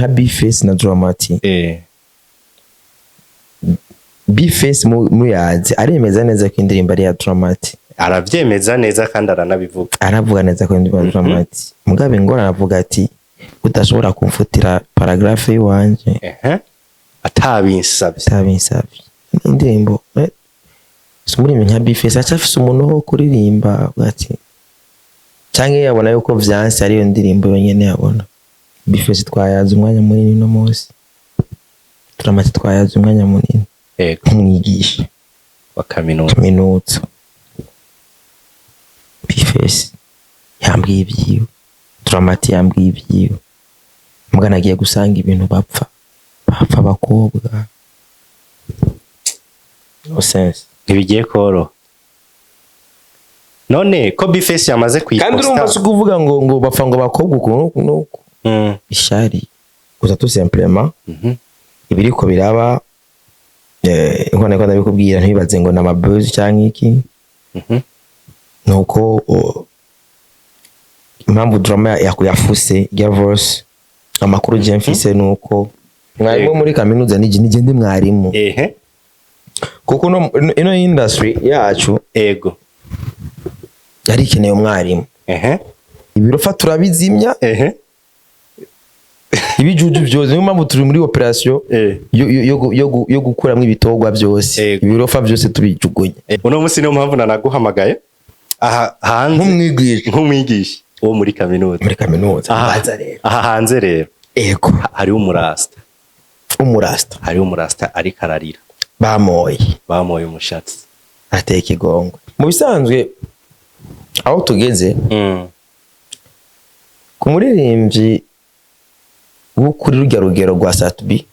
Nka B-Face na Drama-T. B-Face muyazi aremeza neza ko indirimbo ari iya Drama-T. Aravyemeza neza kandi aranabivuga. Aravuga neza ko indirimbo ya Drama-T, mugabe ingorane aravuga ati udashobora kumfutira paragraphe y'iwanje Atabinsavye. Atabinsavye. Indirimbo si umuririmbyi nka B-Face acafise umuntu wo kuririmba, avuga ati canke yabona yuko vyanse ariyo ndirimbo yonyene yabona. B-Face twayaze umwanya munini no munsi, Drama-T twayaze umwanya munini nk'umwigisha wa kaminuza. Kaminuza. B-Face yambwiye ibyiwe, Drama-T yambwiye ibyiwe, mugana agiye gusanga ibintu bapfa bapfa abakobwa, no sense. Ntibigiye koroha none ko B-Face yamaze Kandi urumva si kuyiposta. ukuvuga ngo bapfa ngo abakobwa uku n'uku n'uku, ishari gusa, tout simplement. Ibiriko biraba, nko niko ndabikubwira, ntibibaze ngo ni amabuzz cyangwa iki. Nuko impamvu Drama yafuse ya verse, amakuru je mfise nuko mwarimu muri kaminuza nije ndi mwarimu, kuko ino industry yacu yari ikeneye umwarimu. Ibirofa turabizimya, ibijuju byose. Niyo mpamvu turi muri operation yo gukuramwo ibitorwa byose, ibirofa byose tubijugunya. Uno munsi niyo mpamvu nanaguhamagaye aha hanze. Nk'umwigisha. Nk'umwigisha wo muri kaminuza. Muri kaminuza. Aha, Mbaza rero. aha hanze rero hariho umurasta. Umurasta. Hariho umurasta ariko ararira. Bamoye. Bamoye umushatsi. Ateye ikigongwe. Mu bisanzwe aho tugeze, ku muririmbyi wo kuri rujya rugero rwa Sat-B,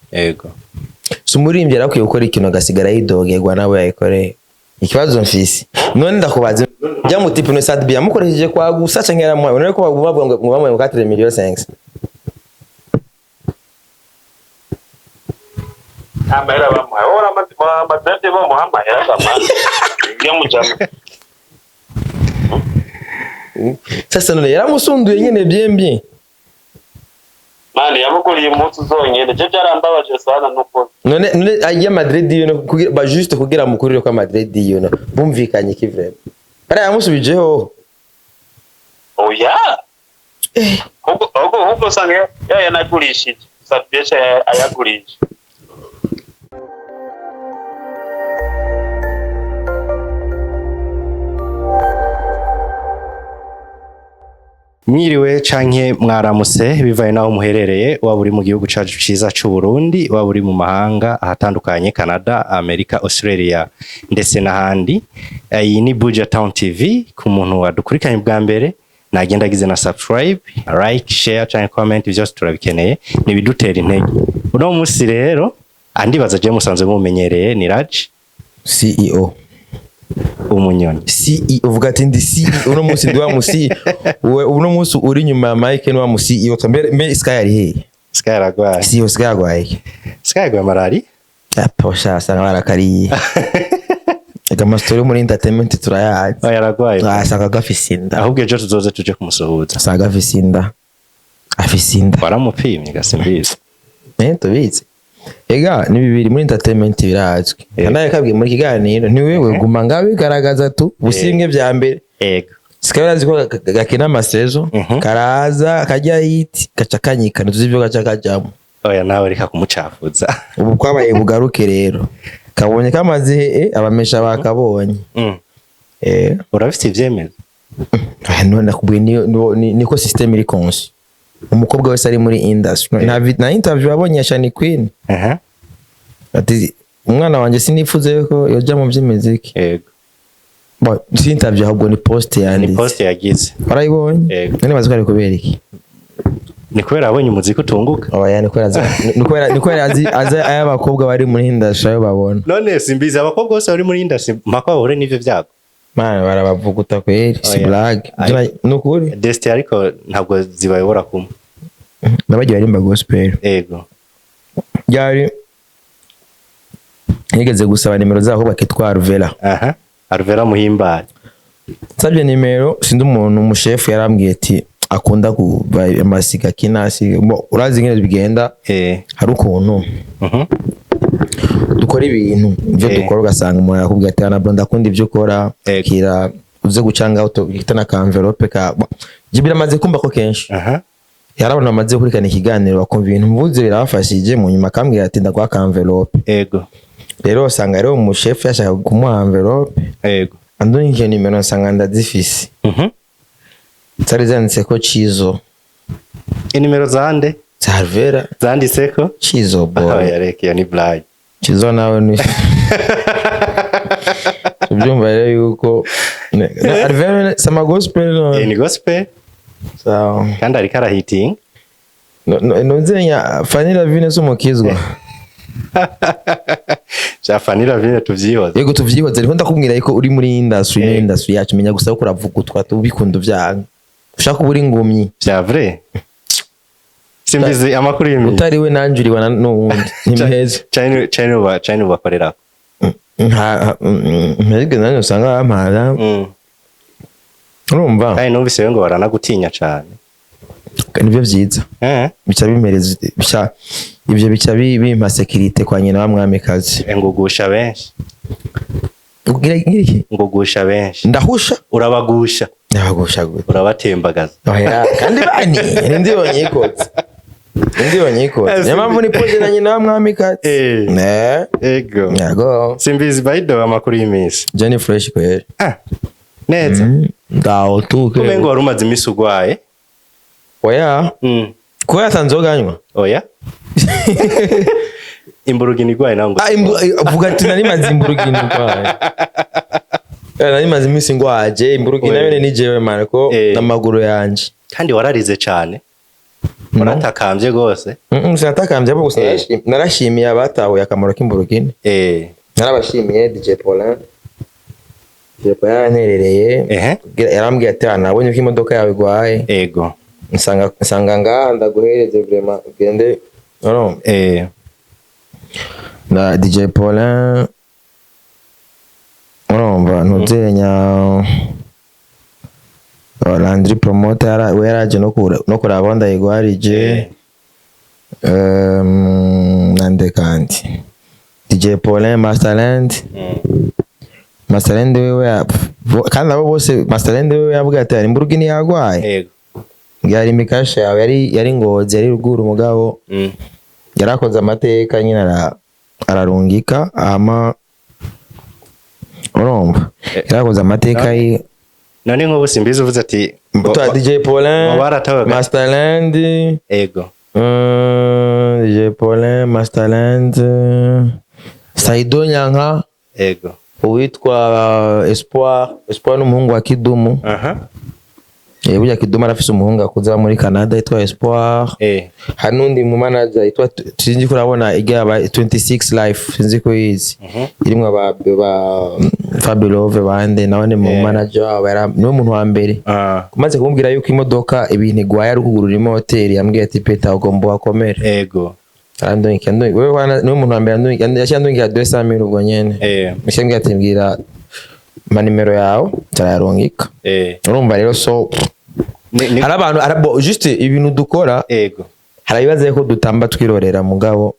si umuririmbyi yarakwiye gukora ikintu agasigara yidogerwa nawe yayikoreye. Ikibazo mfise none, ndakubaza, jya mutipe no Sat-B yamukoresheje kwa gusa canke yaramuhaye? None ko bavuga ngo bamuhaye ngo 4 millions 5. Nta mahera bamuhaye. Wowe amadade bamuha amahera gamana iyo mujama. Sasa none yaramusunduye nyene bien bien. Mani yamuguriye impuzu zonyene, je byarambabaje sana nukuri. None ajya Madrid yo no kugira ba juste kugira mukurire kwa Madrid yo no bumvikanye iki vraiment? Bara yamusubijeho. Oya, ahubwo usanga yayanagurishije, Sat-B ayagurisha. Mwiriwe canke mwaramutse bivaye naho muherereye, waba uri mu gihugu cacu ciza c'u Burundi, waba uri mu mahanga ahatandukanye, Canada, Amerika, Australia ndetse n'ahandi. Iyi ni Buja Town TV. Ku muntu wadukurikiranye bwa mbere, nagenda agize na subscribe, like, share canke comment, byose turabikeneye, nibidutera intege. Uno munsi rero andibaza je musanzwe mumenyereye, ni Raj. CEO. Umunyoni. CEO, uvuga ati ndi CEO uno munsi, ndi wa musi uno munsi uri nyuma ya Mike ni wa mu CEO. Mbere Sky ari hehe? Sky aragwaye. CEO Sky agwaye iki? Sky agwaye malari. Apo sha sanga barakariye. Ega amastori yo muri entertainment turayazi. Oya, aragwaye. Asanga gafise inda. Ahubwo ejo tuzoze tuje kumusuhuza. Asanga afise inda, afise inda. Waramupimye gasimbizi? Tubizi. Ega ni bibiri muri entertainment birazwi. Nawe kabwiye muri kiganiro ni wewe guma ngaho bigaragaza tu busimwe bya mbere. Sky urazi ko gakina amasezo, karaza kajya hiti gaca kanyika, ntituzi ibyo gaca kajamo. Oya, nawe reka kumucafuza. Ubu kwabaye bugaruke rero, kabonye kamaze abamesha bakabonye. Urafite ivyemezo? Ah, none nakubwiye niko system iri conçue. Umukobwa wese ari muri industry, na interview wabonye ya Shani Queen, ati umwana wanjye sinifuza yuko yoja mu by'imiziki. Bon, si interview ahubwo ni post Ni yanditse. post yagize. Warayibonye? Yego. None bazi ko ari kubera iki? Ni kubera abonye umuziki utunguka. Oya, ni kubera azi ay'abakobwa bari muri industry ayo babona. None simbizi, abakobwa bose bari muri industry mpaka bahure n'ivyo vyago? Mana, barabavuguta kweri, si Oya. blague. Ni ukuri. Desti ariko ntabwo zibayobora kumwe. Nabagiye barimba gospel. Ryari nigeze gusaba nimero zabo bakitwa Arvela. Arvera Muhimbare. Nsabye nimero, sindi umuntu, umushefu yarambwiye ati Akunda kuva amasiga kinasi. Bo, urazi ingene bigenda. Hari ukuntu dukora ibintu, ibyo dukora, ugasanga umuntu arakubwira ati: "Ana bro, ndakunda ibyo ukora." Kira uze gucanga uhita na ka enveloppe ka. Bo, je biramaze kumva ko kenshi hari abantu bamaze gukurikirana ikiganiro, bakumva ibintu mvuze birabafashije, mu nyuma akambwira ati: "Ndaguha ka enveloppe." Rero usanga rero umushefu yashaka kumuha enveloppe, andungikije nimero, nsanga ndazifise. Zari zanditse ko Cizo. Inimero zande? Za Alvera. Zanditseko? Cizo boy. Oya, reka, iyo ni blague. Cizo nawe ni tubyumva rero yuko Alvera sama gospel no. Ni gospel. Sawa. Kandi ariko arahitinga. No, nuzenya Fanny Lavine si umukizwa. Vya Fanny Lavine tuvyihoze. Yego, tuvyihoze, ariko ndakubwira yuko uri muri industry, ino industry yacu, menya gusa ko uravugutwa, tubikunda uvyanga, ushaka kuba uri ngumyi. Vya vrai, simbizi amakuru y'imini. Utari we nanje uriwa n'uwundi ntibiheze. China ubakorerako. Nka mpebwe nanjye usanga bampara. Urumva. Kandi numvise ngo baranagutinya cane. Nibyo vyiza. Bica bimereza, bica ivyo bica bimpa sécurité kwa nyina wa mwamikazi. Ngugusha benshi. Ugira iki? Ngugusha benshi. Ndahusha? Urabagusha. Ndabagusha gute? Urabatembagaza. Oya, kandi bani nindi yonyikotse, nindi yonyikotse, niyo mpamvu ni pose na nyina wa mwamikazi. Ne. Ego. Yego. Simbizi, by the way, amakuru y'iminsi? Jenny fresh kweli. Ah, neza. Ndaho tuke. Kumengo wari umaze imisi ugwaye. Oya. Kuba yatanzoga anywa. Oya, imburugini igwaye nawe ngo Ah, vuga ati nari maze imburugini ndwaye. Nari maze iminsi ngwaje imburugini. Oya. Nayo ni jewe man ko n'amaguru yanje. Kandi wararize cane, waratakambye rwose. Sinatakambye ahubwo gusa narashimiye abatahuye akamaro k'imburugini. Narabashimiye. DJ Paulin, DJ Paulin yaranterereye. Yarambwiye ati: "Ah, nabonye ko imodoka yawe igwaye." Nsanga ngaha ndaguhereze vraiment ugende, urumva? Na DJ Paulin, urumva, ntuzenya Landry Promoter we yaraje no kuraba aho ndayigwarije. Nande kandi DJ Paulin, Masterland. Masterland wewe kandi abo bose, Masterland wewe yavuga ati: "Hari imburugini yagwaye." Yari imikasha yawe, yari Ngozi, yari ruguru, mugabo yarakoze amateka nyine, ararungika hama, urumva, yarakoze amateka None nk'ubu Simbizi uvuze ati Twa DJ Paulin, ngo baratabaga. Masterland. DJ Paulin, Masterland, Saido Nyanka, uwitwa Espoir. Espoir n'umuhungu wa Kidumu. Burya Kidumu arafise umuhungu akuze aba muri Canada yitwa Espoir. Hari n'undi mu manager yitwa, sinzi ko urabona ijya ba 26 Life, sinzi ko yizi, irimwo ba Fabulove bande, nawe ni mu manager wabo, niwe muntu wa mbere. Umaze kumubwira yuko imodoka ibintu igwaye ari ukugurura imoteri, yambwiye ati: "Peta, ugomba wakomere." Arandungika, wewe niwe muntu wa mbere yaciye andungikira 200,000 ubwo nyene. Yaciye ambwira ati: "Mbwira ma nimero yawe," turayarungika. Urumva rero, so hari abantu bo, juste ibintu dukora, hari abibaza ko dutamba twirorera, mugabo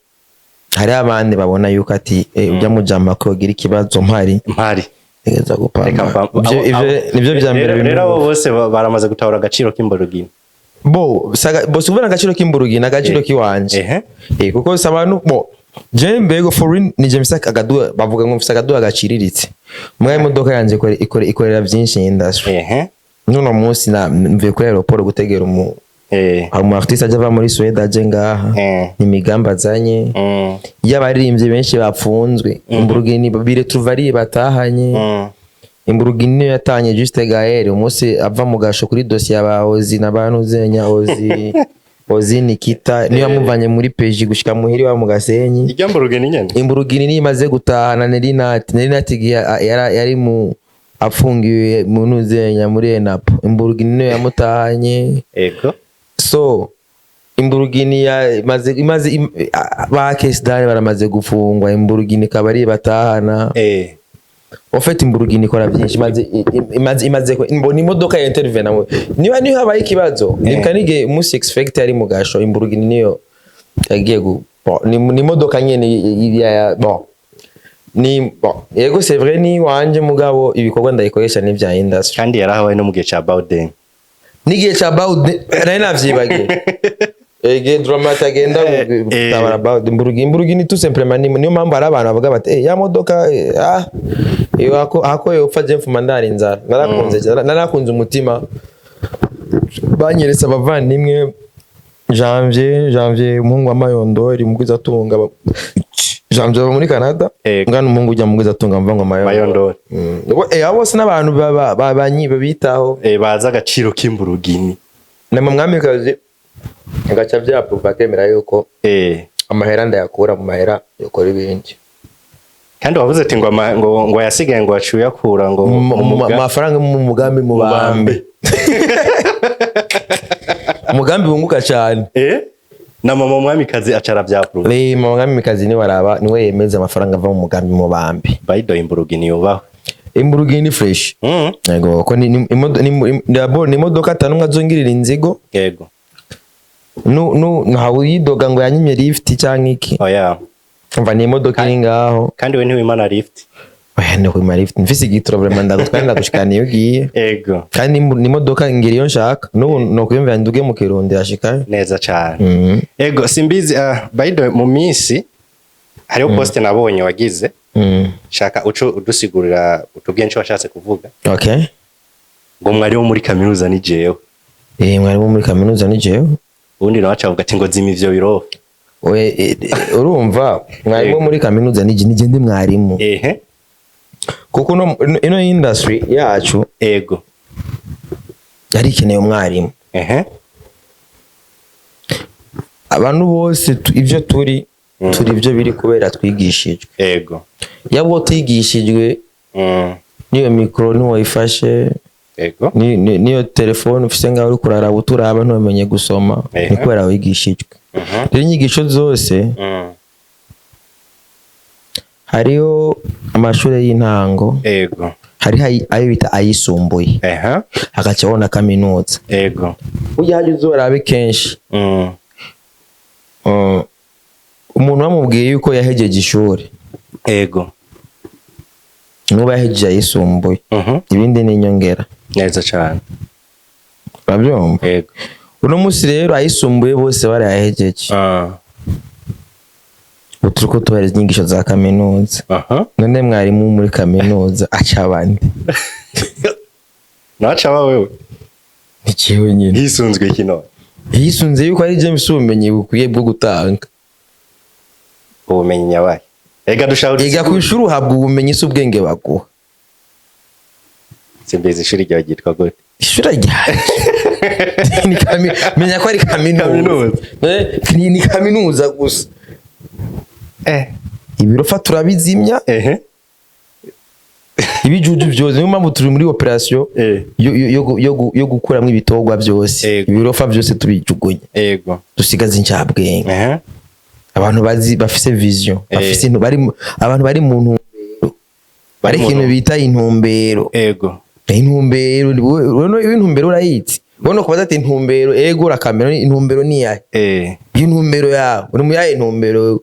hari abandi babona yuko ati: "Ujya mujama ko ugira ikibazo mpari." Mpari. Tegeza Reka gupamba. Ivyo nivyo vya mbere. Rero abo bose baramaze gutahura agaciro k'imborogini. Bo saga bo si agaciro k'imburugini, agaciro kiwanje. Kuko si abantu bo je mbego for real ni je mfise akaduga, bavuga ngo mfise akaduga gaciriritse, mwa imodoka yanje ikorera byinshi industry. Nuno munsi na mvuye kuri aéroport gutegera umu hari umu artiste aje ava muri Suède aje ngaha, imigambi azanye iyo abaririmbyi benshi bapfunzwe, imburugini biretruvariye batahanye. Imburugini niyo yatanye Juste Gaël umunsi ava mu gasho kuri dosiye ya ba Ozi na ba Nuzenya, Ozi, Ozi Nikita, niyo yamuvanye muri PJ gushika muhiri wa mu Gasenyi. Ijya mborogini nyene. Imburugini niyo imaze gutahana Nerinati. Nerinati igihe yari mu afungiwe mu Nuzenya muri Enapo, imburugini niyo yamutahanye. So imburugini ya imaze ba Kesidani baramaze gufungwa, imburugini ikaba ari batahana. En fait, imburugini ikora byinshi, imaze mbona imodoka ya intervene niba niyo habaye ikibazo. Nibuka n'igihe umunsi expect yari mu gasho, imburugini niyo yagiye bon, ni imodoka nyene bon, ni bon, yego, c'est vrai, ni wanje, mugabo ibikorwa ndayikoresha n'ivya industry. Kandi yarahabaye no mu gihe ca Bawden. N'igihe ca Bawden nari navyibagiye, igihe Drama-T agenda gutabara Bawden. Imburugini tout simplement niyo mpamvu hari abantu bavuga bati: "Eh, ya modoka, ah, iyo hako yopfa, je mfuma ndara inzara." Narakunze, narakunze umutima banyeretse abavandimwe Janvier, umuhungu wa Mayondo iri mugwizatunga. Janvier aba muri Canada. Ngana umuhungu ujya mugwizatunga mva ngo Mayondo. Mayondori. Abo bose n'abantu babitaho. Bazi agaciro k'imburugini. Na mwamikazi agaca vyapuva akemera yuko amahera ndayakura mu mahera yokora ibindi. Kandi wavuze ati ngo ngo yasigaye ngo aciye uyakura ngo mu Amafaranga mu mugambi mubambe, umugambi wunguka cyane. Na mama mwamikazi aca aravyapruva. Mama mwamikazi niwe araba, niwe yemeza amafaranga ava mu mugambi mubambe. By the way, imburugini yubahwe. Imburugini ni fresh. Yego, ko ni imodoka atanu umwe azongirira inzigo. Nu ntawe uyidoga ngo yanyimye lift cyangwa iki. Oya. Umva, ni imodoka iri ngaho. Kandi we ntiwimana lift. Oya, ni kwima lift, mfise igitoro vraiment ndagutwara, ndagushikana iyo ugiye. Kandi ni imodoka ngira iyo nshaka n'ubu nokwiyumvira nduge mu Kirundi yashikayo. Neza cane. Ego, simbizi, by the way, mu minsi hariho post nabonye wagize. Shaka uco udusigurira, utubwiye nico washatse kuvuga. Ngo mwari wo muri kaminuza ni jewe. Mwarimu wo muri kaminuza ni jewe. Ubundi nawe acavuga ati ngo zima ivyo birofa. Oya, urumva mwarimu wo muri kaminuza ni je, ndi mwarimu. Kuko ino industry yacu yari ikeneye umwarimu. Abantu bose ivyo turi ibyo biri kubera twigishijwe. Yaba utigishijwe, n'iyo mikoro ntiwayifashe, niyo telefone ufise ngaho uri kuraraba uturaba ntumenye gusoma, ni kubera wigishijwe. Rero inyigisho zose, hariho amashuri y'intango, hariho ayo bita ayisumbuye, hagacaho na kaminuza. Burya hajya uzorabe kenshi, umuntu bamubwiye yuko yahejeje ishuri, nuba yahejeje ayisumbuye, ibindi ni inyongera. Neza cane. Urabyumva? Ego. Uno munsi rero ayisumbuye bose barayahejeje. Ubu turiko tubahereza inyigisho za kaminuza. None mwarimu muri kaminuza aca abandi? Naca aba wewe. Ni jewe nyine. Hisunzwe kino? Yisunze yuko ari James ubumenyi bukwiye bwo gutanga. Ubumenyi nyabaye ega dushaka. Ega ku ishuri uhabwa ubumenyi, si ubwenge baguha. Simbizi, ishuri ryawe ryitwa gute? Ishuri ryanje ni menya ko ari kaminuza. Kaminuza. Ni kaminuza gusa. Ibirofa turabizimya, ibijuju byose. Niyo mpamvu turi muri operation yo gukuramo ibitorwa byose, ibirofa byose tubijugunya, dusigaze incabwenge, abantu bazi, bafise vision, bafise abantu bari mu ntumbero, bari mu ikintu bita intumbero. Intumbero wewe, intumbero urayizi? Ubona kubaza ati intumbero, ego urakamera, intumbero ni yahe? Intumbero yawe uri mu yahe intumbero?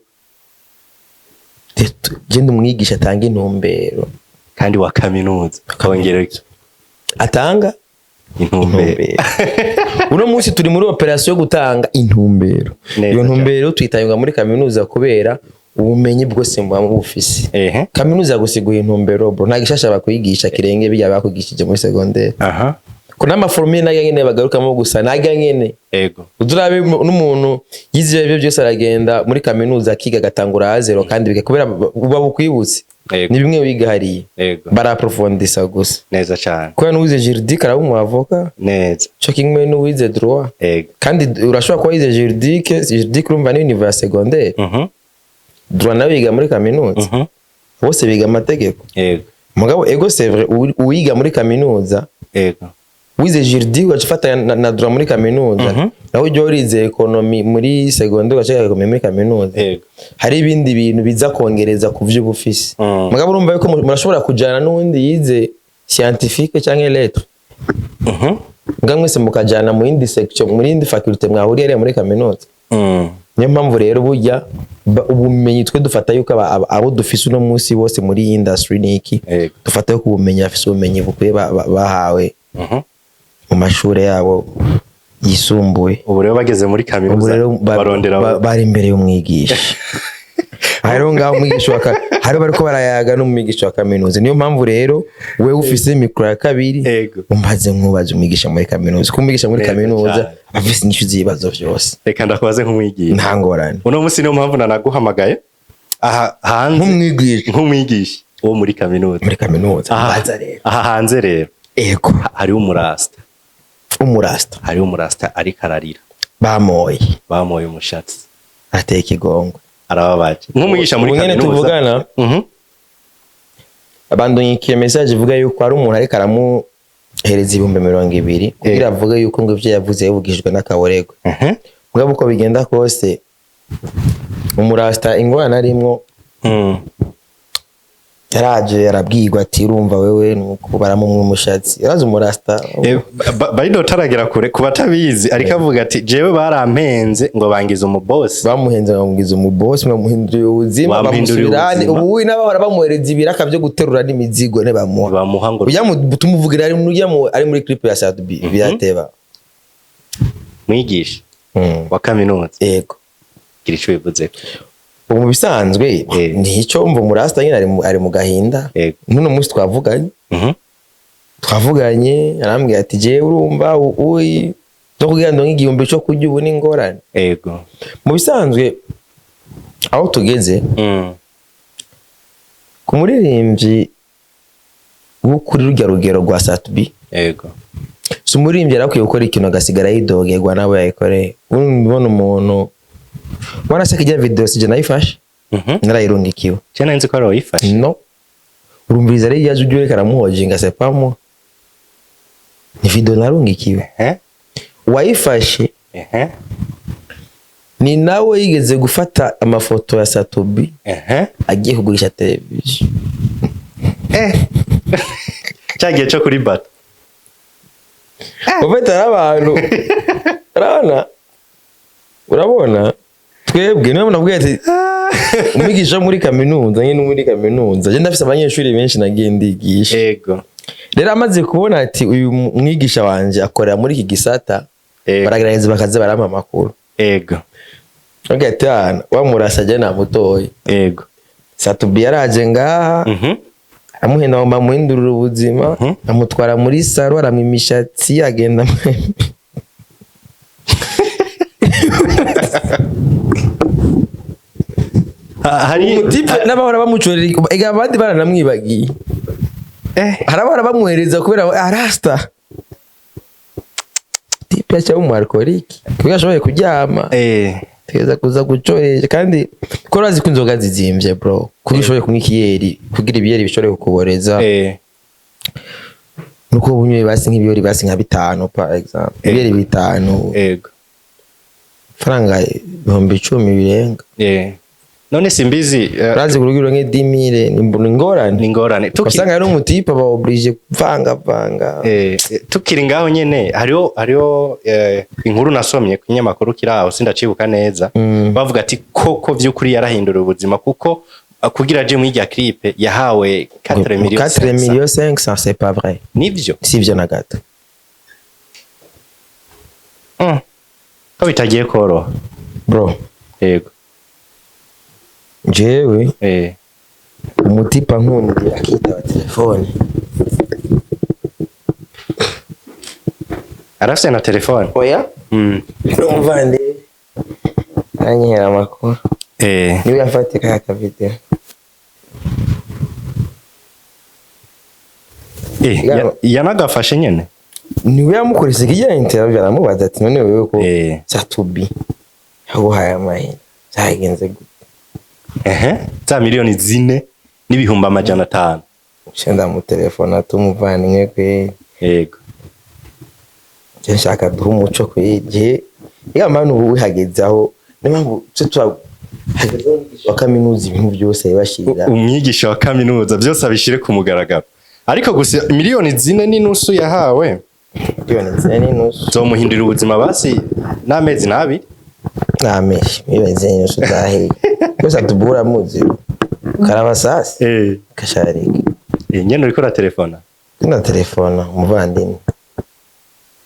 Je ndi umwigisha atanga intumbero. Kandi wa kaminuza akongera iki? Atanga intumbero. Intumbero. Uno munsi turi muri operation yo gutanga intumbero. Neza. Iyo ntumbero tuyitanga muri kaminuza kubera ubumenyi bwose muba bufise. Kaminuza gusiguye intumbero, bro, nta gishasha bakwigisha kirenge bijya bakwigishije muri secondaire, ko n'ama formules nayo nyene bagarukamo gusa nayo nyene. Uzurabe n'umuntu yize ibyo byose aragenda muri kaminuza akiga agatangura à zéro, kandi kubera buba bukwibutse. Ni bimwe wiga hariya, baraprofondisa gusa. Neza cyane. Kubera n'uwize juridique araba umu avocat. Cyo kimwe n'uwize droit. Kandi urashobora kuba wize juridique, juridique urumva ni niveau ya secondaire, droit nawe yiga muri kaminuza. Bose biga amategeko. Mugabo ego, c'est vrai, uwiga muri kaminuza Wize juridique, ugaca ufata na droit muri kaminuza, nawe ujya warize économie muri secondaire, ugaca wiga économie muri kaminuza, hari ibindi bintu biza kongereza ku vyo uba ufise. Mugabo urumva yuko murashobora kujana n'uwundi yize scientifique canke lettre, mbwa mwese mukajana mu yindi section, muri yindi faculté mwahuriye hariya muri kaminuza. Niyo mpamvu rero burya ubumenyi twe dufata yuko abo dufise uno munsi bose muri iyi industry niki, dufata yuko ubumenyi bafise, ubumenyi bukwiye bahawe mu mashuri yabo yisumbuye. Ubu rero bageze muri Ubu kaminuza rero barondera bari imbere y'umwigisha. Hariho ngaho umwigisha wa hariho bariko barayaga n'umwigisha wa kaminuza. Niyo mpamvu rero wewe ufise mikoro ya kabiri, umbaze nkubaze umwigisha muri kaminuza, kuko umwigisha muri Neza kaminuza cane. aba afise inyishu z'ibibazo vyose. Reka ndakubaze nk'umwigisha. Nta ngorane. Uno munsi niyo mpamvu nanaguhamagaye aha hanze. Nk'umwigisha. Nk'umwigisha wo muri kaminuza. Muri kaminuza. Aha, Mbaza rero. aha hanze rero hariho umurasta. Umurasta. Hariho umurasta ariko ararira. Bamoye. Bamoye umushatsi. Ateye ikigongwe. Arababaje. Nk'umwigisha muri Ubu nyene kaminuza, tuvugana, bandunyikiye message ivuga yuko hari umuntu ariko aramuhereza 20,000 kugira avuge yuko ngo ivyo yavuze yabugishijwe n'akaborego. Mugabo uko bigenda kose, umurasta ingorane arimwo, yaraje arabwirwa ati: "Urumva wewe nuko baramumwa umushatsi." Yaraje umurasta. By the way, utaragera kure, ku batabizi, ariko avuga ati: "Jewe barampenze ngo bangize umubosi." Bamuhenze bamugize umubosi, bamuhinduriye ubuzima. Bamuhinduriye Bamusubirane. ubuzima. Ubu n'abahora bamuhereza ibiraka byo guterura n'imizigo ntibamuha. Bamuha ngo Ujya mu tumuvugira ari ujya mu ari muri clip ya Sat-B birateba. Mwigisha wa kaminuza, gira ico bivuze. Ubu mu bisanzwe, nicyo mva, umurasta nyine ari mu gahinda. N'uno munsi twavuganye, twavuganye arambwira ati: "Jewe urumva uyi no kugira ngo nk'igihumbi cyo kurya ubu ni ingorane." Mu bisanzwe aho tugeze, ku muririmbyi wo kuri rujya rugero rwa Sat-B, si umuririmbyi yari akwiye gukora ikintu agasigara yidogerwa n'abo yayikoreye. Ubona umuntu wanaseka ijya video, sije nayifashe, narayirungikiwe. Je nari nzi ko ari wayifashe. No urumviriza rero, yaje ujya ureka aramuhojinga, c'est pas moi, ni video narungikiwe. Uwayifashe ni nawe yigeze gufata amafoto ya Sat-B agiye kugurisha televiziyo. Cya gihe cyo kuri bato. Ufite abantu urabona, urabona twebwe niyo nabwiye ati umwigisha wo muri kaminuza nyine, muri kaminuza je ndafise abanyeshuri benshi nagiye ndigisha. Rero amaze kubona ati uyu mwigisha wanje akorera muri iki gisata, baragerageza bakaza barampa amakuru. Bagira ati: "Ah, wa murasa je namutoye." Sat-B yaraje ngaha, amuhenda ngo bamuhindurire ubuzima, amutwara muri salon, aramwa imishatsi, agenda. Hari Umutipe n'abahora bamucorera, ega abandi baranamwibagiye. Hari abahora bamuhereza kubera arasta type yaca umu alcoolique kubera ashoboye kuryama, tegeza kuza gucoresha. Kandi ko urazi ko inzoga zizimvye bro, kuko ushoboye kunywa ikiyeri kugira ibiyeri bishobore kukuboreza, nuko bunyoye basi nk'ibiyeri basi nka bitanu, par exemple ibiyeri bitanu, faranga 10,000 birenga. None simbizi, Urazi kurugira nke 10,000 ni ingorane. Ni ingorane. Usanga ari umutipe aba obligé kuvangavanga. Tukiri ngaho nyene, hariho inkuru nasomye ku kinyamakuru kiri aho, sindacibuka neza, bavuga ati koko vy'ukuri yarahindura ubuzima, kuko kugira aje muri irya clip yahawe 4 millions. 4 millions 500, c'est pas vrai. Nivyo? Sivyo na gato. Ko bitagiye koroha. Bro, jewe umutipe ankundiye akitaba telefone. Arafise na telefone? Oya. N'umuvandimwe aranyihera amakuru, niwe yafatika aka video. Yanagafashe nyene. Niwe yamukoresha kijya interview, aramubaza ati: "None wewe ko Sat-B yaguhaye amahera, byagenze gute?" Ehe, za 4,5 miliyoni. Nce ndamutelefona, tumuvandimwe kweri. Je nshaka duha umuco kwije ya manu ubu wihageze aho niyo mpamvu twe hageze umwigisha wa kaminuza ibintu byose yabashirira. Umwigisha wa kaminuza byose abishire ku mugaragaro, ariko gusa 4.5 miliyoni yahawe 4.5 miliyoni zomuhindurira ubuzima basi n'amezi n'abiri. Namenshi 4.5 miliyoni zahiye yose atubura muzi karabasasi kasharika. Nyene uriko uratelefona? Na telefona umuvandimwe.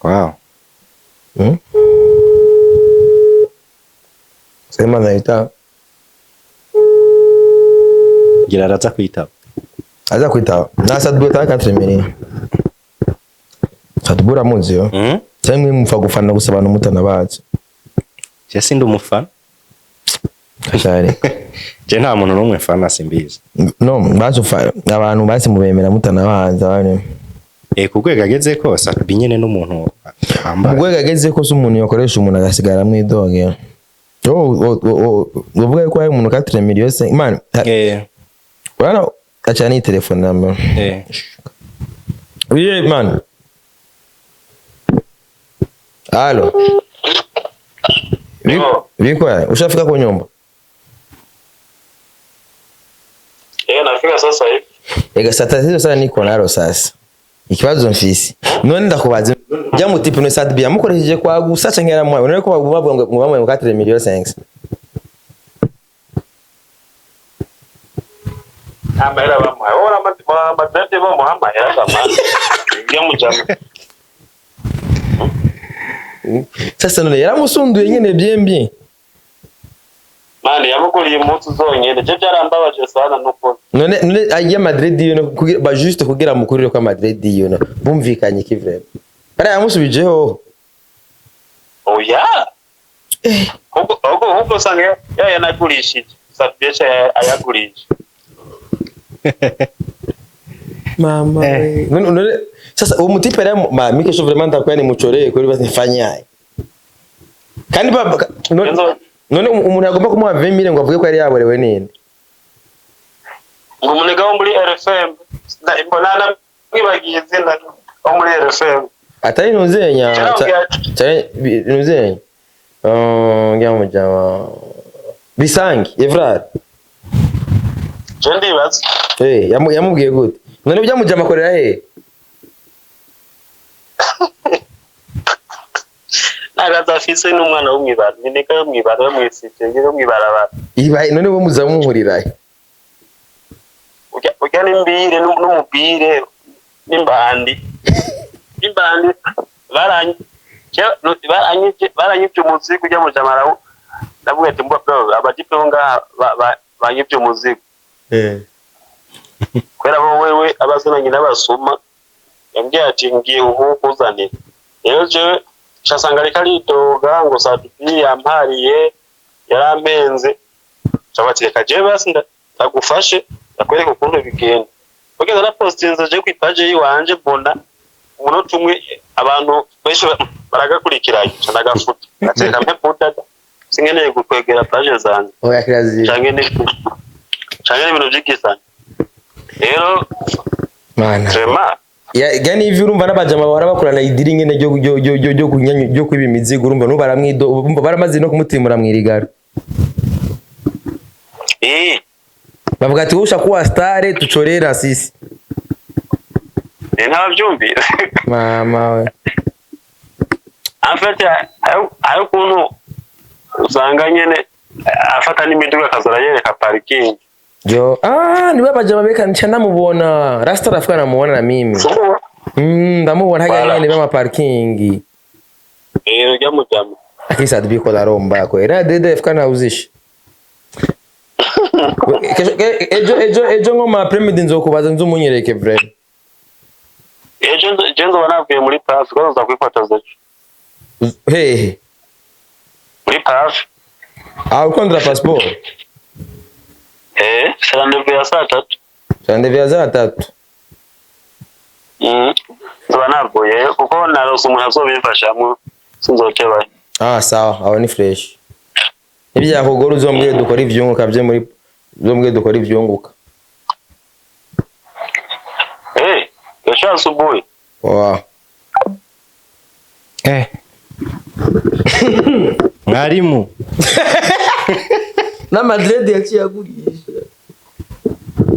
Wow. Hmm? Sema naita. Ngira araza kwitaba. Aza kwitaba na Sadbu ta 4 millions. Sadbu uramuzi yo? Cyangwa mupfa gufana gusa abantu mutanabazi? Je sindi umufana. Kasharika. Je nta muntu n'umwe mfana, simbizi. No bazi ufa abantu bazi mubemera mutanabazi abantu. Ku rwego ageze ko Sadbi nyene n'umuntu Mu ambaye. rwego ageze ko se umuntu yakoresha umuntu agasigara mwidogera. Uvuga yuko hari umuntu 4 millions man. Urana acha ni telefone namba. Oui man. Halo. Yo. Viko, ushafika kwa nyumba? Eh, nafika sasa hivi. Ega sasa tatizo sana niko nalo sasa. Ikibazo mfise. None ndakubaza jya mutipe no Sadbi yamukoresheje kwa gusa canke yaramuhaye? None ko bavuga ngo bamuhaye 4 millions 5. Nta mahera bamuhaye. Wowe Madrid bamuha amahera gamana. Ibyo mujama. Sasa none yaramusunduye nyene bien bien. Mani yamuguriye impuzu zonyene. Je byarambabaje sana nuko. None ajya Madrid yo kugira ba juste kugira mukurire kwa Madrid yo no bumvikanye ki vraiment. Bara yamusubijeho. Oya. Ahubwo usanga yanagurishije. Sabyesha ayagurishije. Mama. None sasa uwo mutipe rero ma mike sho vraiment ndakuya ni muchoreye kuri basi nifanyaye. Kandi baba none umuntu agomba kumuha 20,000 ngo avuge ko yari yaborewe ninde? Ngo umunega wo muri RFM mbona mwibagiye izina wo muri RFM. Atari nuzenya cyane nuzenya. Ngira mujama Bisangi Evrard. Je ndibaza. Yamubwiye gute? None ujya mujama akorera he? Nagaza afise n'umwana w'umwibara, nineka yo mwibara yo mwisite, yo mwibarabara. Ibaye none bo muzamuhurira he? Ujya n'imbire n'umubire n'imbandi. Imbandi baranyivye umuzigo ujya mujama arawo. Ndavuga ati mbwa bro abajipe bo ngaha banyivye umuzigo. Kubera bo wewe abazananye n'abasuma yambwiye ati ngiye kukuzanira. Rero jewe nshasanga ariko aridoga ngo Sadbi yampariye yarampenze. Nshaka reka jewe basi ndagufashe ndakwereka ukuntu bigenda. Ugeze na postinze je ku page yiwanje mbona umunota umwe abantu benshi baragakurikiranye nca ndagafuta. Ngateka mpe puta sinkeneye gukwegera page zanje. Oya kirazira. Canke n'ibintu vy'igisani. Rero mana. Vraiment. Ya gani ivyo urumva n'abajama bahora bakorana idiri nyene ryo ryo ryo ryo ryo kunyanyu ryo kwiba imizigo urumva no baramwido urumva baramaze no kumutimura mwirigara. Bavuga ati usha kuwa star tuchorera sisi. Ntabyumvira. Mama we. En fait ayo kuntu usanga nyene afata n'imiduga akazara yereka parking. Jo, ni baba jama beka ncha ndamubona. Rasta rafika namuona na mimi. Ndamubona haja nyene bama parking. Ujya mujama. Akisa dibiko la romba ko. Era dede fika na uzishi. Ejo ngoma premid nzokubaza nzumunyereke vrai. Ejo nzoba navuye muri pass ko nza kwifotoza ejo. Hehe. Muri pass. Ukondra passport. Rendez-vous ya saa tatu. Rendez-vous ya saa tatu. Nzoba navuye kuko narose umuntu azobimfashamwo sinzotebayo. Sawa, aho ni fresh. N'ibyakugora uzombwire dukora ivyunguka bye muri uzombwire dukora ivyunguka. Kesho asubuhi. Wow. Mwarimu. N'ama dreads yaciye agurisha.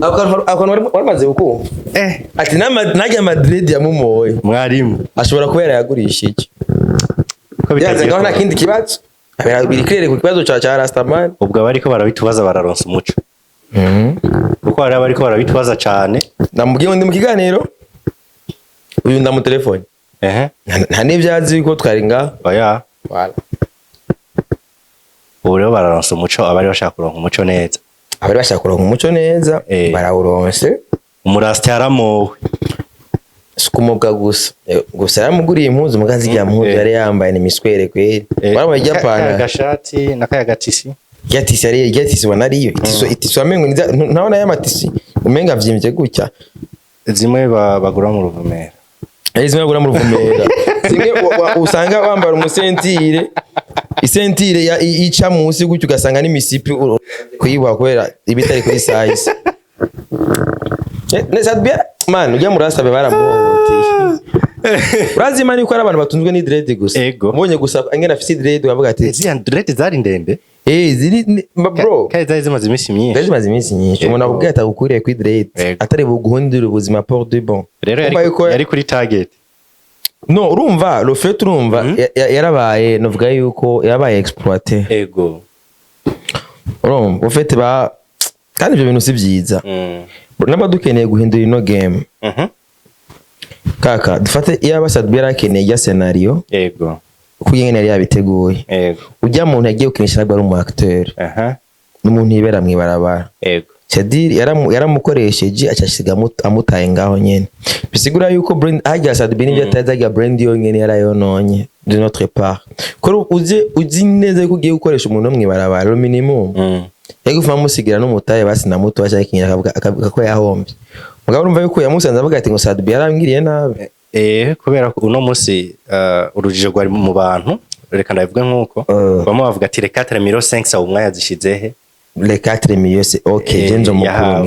Ako kantu wari kukumva? Eh. Ati n'arya ama dreads yamumoye Mwarimu. ashobora kuba yarayagurishije. Ko Byanze bitagiye ngaho nta kuba. kindi kibazo. Biri clair ku kibazo ca Rastaman. Ubwo abariko barabitubaza bararonsa umuco, kuko hari abariko barabitubaza cane. Namubwiye ngo ndi mu kiganiro, uyu ndamutelefone. Nta n'ivyo azi ko twari ngaho. Oya. Voilà. Ubu rero bararonsa umuco abari bashaka kuronka umuco neza. Abari bashaka kuronka umuco neza barawuronse. Umurasta yaramowe. Si kumubwa gusa. Gusa yaramuguriye impuzu, muga zirya mpuzu yari yambaye ni miswere kweri. Warabonye irya Kaya pana gashati na kaya gatisi. Irya tissu yari, irya tissu ubona ariyo i tissu wamengo ntabona y'ama tissu umenga avyimbye gutya. Zimwe bagura mu Ruvumera. Ari zimwe bagura mu Ruvumera, zimwe usanga wambara umu ceinture, i ceinture ica munsi gutyo, ugasanga n'imisipi kuyiboha kubera iba itari kuri size. Neza man, ujya murasabe baramuhohoteye. Urazi man yuko ari abantu batunzwe ni dread gusa. Ego. Mbonye gusa angena afise dread bavuga ati Ziriya dread zari ndende. Ziri bro. Kandi zari zimaze iminsi myinshi. Dread zimaze iminsi myinshi. Umuntu akubwiye ati agukuriye kuri dread atari buguhindure ubuzima pour de bon. Rero Urumva yari kuri target. No, urumva le fait, urumva yarabaye, novuga yuko yabaye exploité. Urumva ufite ba kandi ibyo bintu si byiza. Naba dukeneye guhindura ino game. Kaka dufate iyaba Sadbi yarakeneye ijya scénario uko ingene yari yabiteguye. Ujya muntu yagiye gukinisha ntabwo ari umu acteur. N'umuntu yibera mw'ibarabara. C'est-à-dire yaramukoresheje acasiga amutaye ngaho nyene. Bisigura yuko brand hajya Sadbi n'ibyo atazi, hajya brand yonyene yarayononye de notre part. Ko uzi uzi neza yuko ugiye gukoresha umuntu wo mw'ibarabara, le minimum yari gufuma amusigira n'umutaye basi na muto cyangwa ikintu, akavuga ko yahombye. Mugabo urumva yuko yamusanze avuga ati ngo Sadbi yarambwiriye nabi. Kubera ko uno munsi urujijo rwari mu bantu, reka ndabivuge nk'uko bamwe bavuga ati reka 4 millions 5 umwanya zishize he? Les 4 millions, c'est OK. Je nzo Yahawe.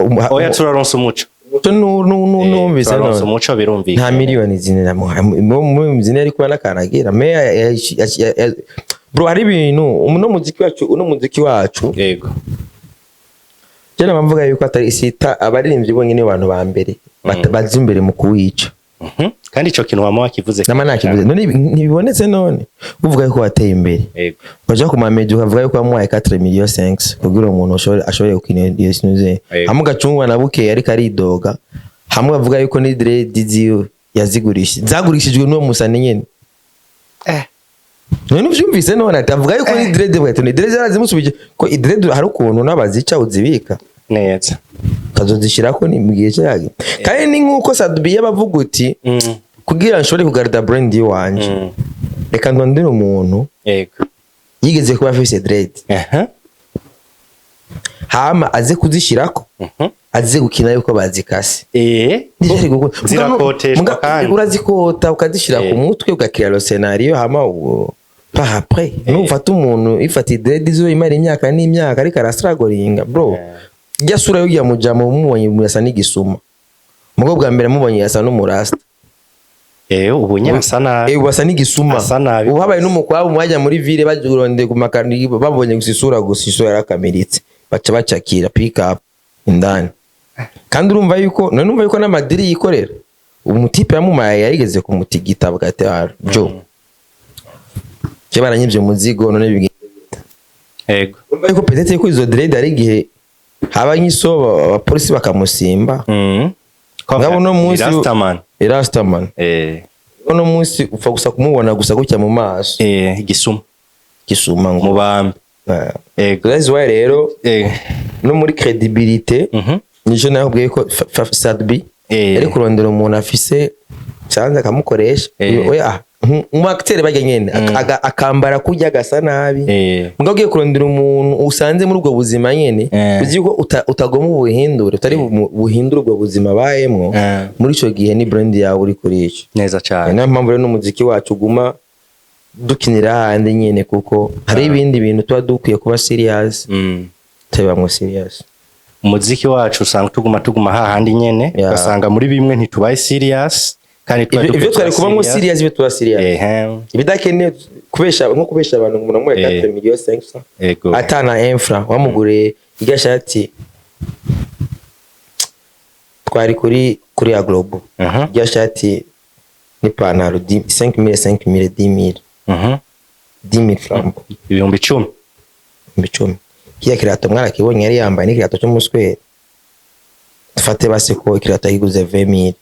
mukuru. Oya, turaronsa umuco. Numvise Turaronsa none umuco, birumvikana. Nta miliyoni zine namuhaye mu zine yari kuba n'akanagira me bro, hari ibintu uno muziki wacu. Je nama yuko atari sita abaririmbyi bonyine abantu ba mbere baza imbere mu kuwica. Kandi ico kintu wama wakivuze. Nama nakivuze none ntibibonetse. None uvuga yuko wateye imbere, ukaja ku mamedia ukavuga yuko wamuhaye 4 millions 5 kugira umuntu ashobore gukina iyo sinuze, hamwe ugacungwa na bukeye ariko aridoga, hamwe bavuga yuko ni dread ziwe yazigurishije, zagurishijwe n'uwo musani nyene. None uvyumvise none ati avuga yuko ni dread, bwa ati ni dread yarazimusubije, ko i dread hari ukuntu n'abazica uzibika Neza. ukazozishirako ni mu gihe cyayo. Kandi ni nk'uko Sadbi yabavuga uti kugira nshobore kugarda brand yiwanje, reka ndondere umuntu yigeze kuba afise dread, hama aze kuzishirako, aze gukina yuko bazikase. Ntivyari Zirakoteshwa kandi. Urazikota ukazishira ku mutwe, ugakira le scénario, hama par après nufata umuntu ifata i dread zo imara imyaka n'imyaka ariko arastragoringa bro. Rya sura y'urya mujama umubonye yasa n'igisuma, mugabo bwa mbere amubonye yasa n'umurasta. Ubu nyine asa nabi. Ubu asa n'igisuma. Asa nabi. Ubu habaye n'umukwabu mwajya muri ville bagurondeye ku makani, babonye gusa isura, gusa isura yarakamiritse, baca bacakira pick up indani. Kandi urumva yuko none urumva yuko n'amadiri yikorera umutipe yamumaye yarigeze kumutigita avuga ati: "Ah, jo je baranyivye umuzigo none bigenze." Urumva yuko peut-être ko izo dread ari igihe haba nk'isoba abapolisi bakamusimba. Ngabo uno munsi Rastaman. Rastaman. Uno munsi upfa gusa kumubona gusa gutya mu maso. Gisuma. Gisuma ngo Mubambe. Ah. Ego. That's why rero no muri crédibilité nico nakubwiye ko Sadbi yari kurondera umuntu afise canze akamukoresha. Oya, umu acteur barya nyene akambara kurya agasa nabi. Mugabo ugiye kurondera umuntu usanze muri ubwo buzima nyene, uzi ko utagomba ubuhindure, utari buhindure ubwo buzima bayemwo. Muri ico gihe ni brand yawe uri kuri ico. Neza cyane. Niyo mpamvu rero n'umuziki wacu uguma dukinira handi nyene, kuko hari ibindi bintu tuba dukwiye kuba serious, tubamwo serious. Umuziki wacu usanga tuguma hahandi nyene, ugasanga muri bimwe ntitubaye serious. Kandi twari Ivyo dukwiye twari kuba kubamwo serious, ivyo tuba serious. Ibidakenewe kubesha, nko kubesha abantu ngo umuntu amuhe 4 millions 500 atana infra wamuguriye irya shati, twari kuri ya Global, irya shati n'ipantaro 5000, 5000, 10000, 10000 francs. 10,000. 10,000. Kiriya kirato mwarakibonye yari yambaye n'ikirato cy'umuswere. Dufate basi ko ikirato yakiguze 20000,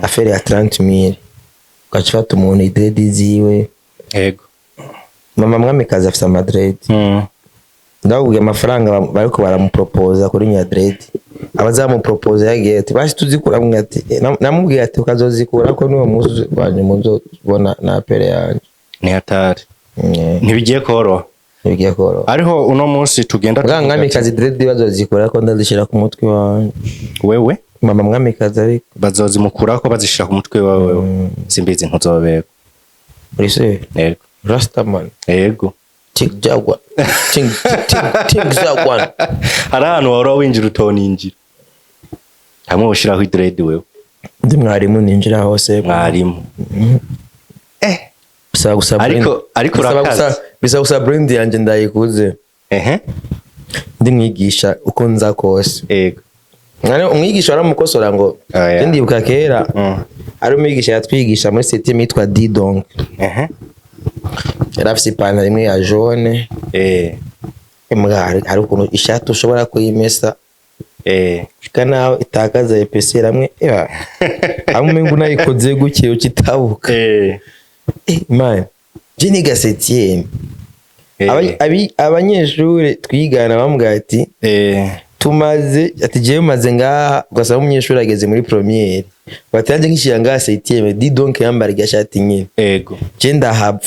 affaire ya 30000, ugaca ufata umuntu idredi ziwe. Mama Mwamikazi afise amadredi. Ndababwiye amafaranga bariko baramupropoza kuri nyadredi, abazamupropoza yagiye ati basi tuzikura, amwe ati namubwiye ati ukazozikura ko niwo munsi wanyu muzobona na apere yanjye. Ni hatari. Ntibigiye koroha. Ntibigiye koroha. Ariho uno munsi tugenda Bwa tuvuga ati, Mwamikazi dread bazozikura ko ndazishira ku mutwe wanjye. Wewe? Mama Mwamikazi ariko. Bazozimukurako bazishira ku mutwe wawe wewe? Simbizi, ntuzobego. Uri Yego. Rastaman? Yego. Ting Jaguar, ting ting ting Jaguar. Hari ahantu wahora winjira utoninjira hamwe ushiraho idredi wewe. Ndi mwarimu, ninjira hose. Mwarimu. Bisaba gusa Ariko bisaba urakaze. Bisaba gusa brand yanjye ndayikuze. Ndi mwigisha uko nza kose. Umwigisha waramukosora ngo Oh, yeah. Ndibuka kera hari umwigisha yatwigisha muri septième yitwa Didonk. Yari afise ipantaro imwe ya jaune. Mbwa hari ukuntu ishati ushobora kuyimesa gushika naho itakaza épaisseur, hamwe hamwe umengo unayikoze gutyo ukitabuka. Man, je niga septième. Abanyeshure twigana bambwira ati tumaze, ati jewe maze ngaha, ugasanga umunyeshuri ageze muri première, bati nanjye nkishira ngaha septième, dis donc yambara irya shati nyene. Je ndahava,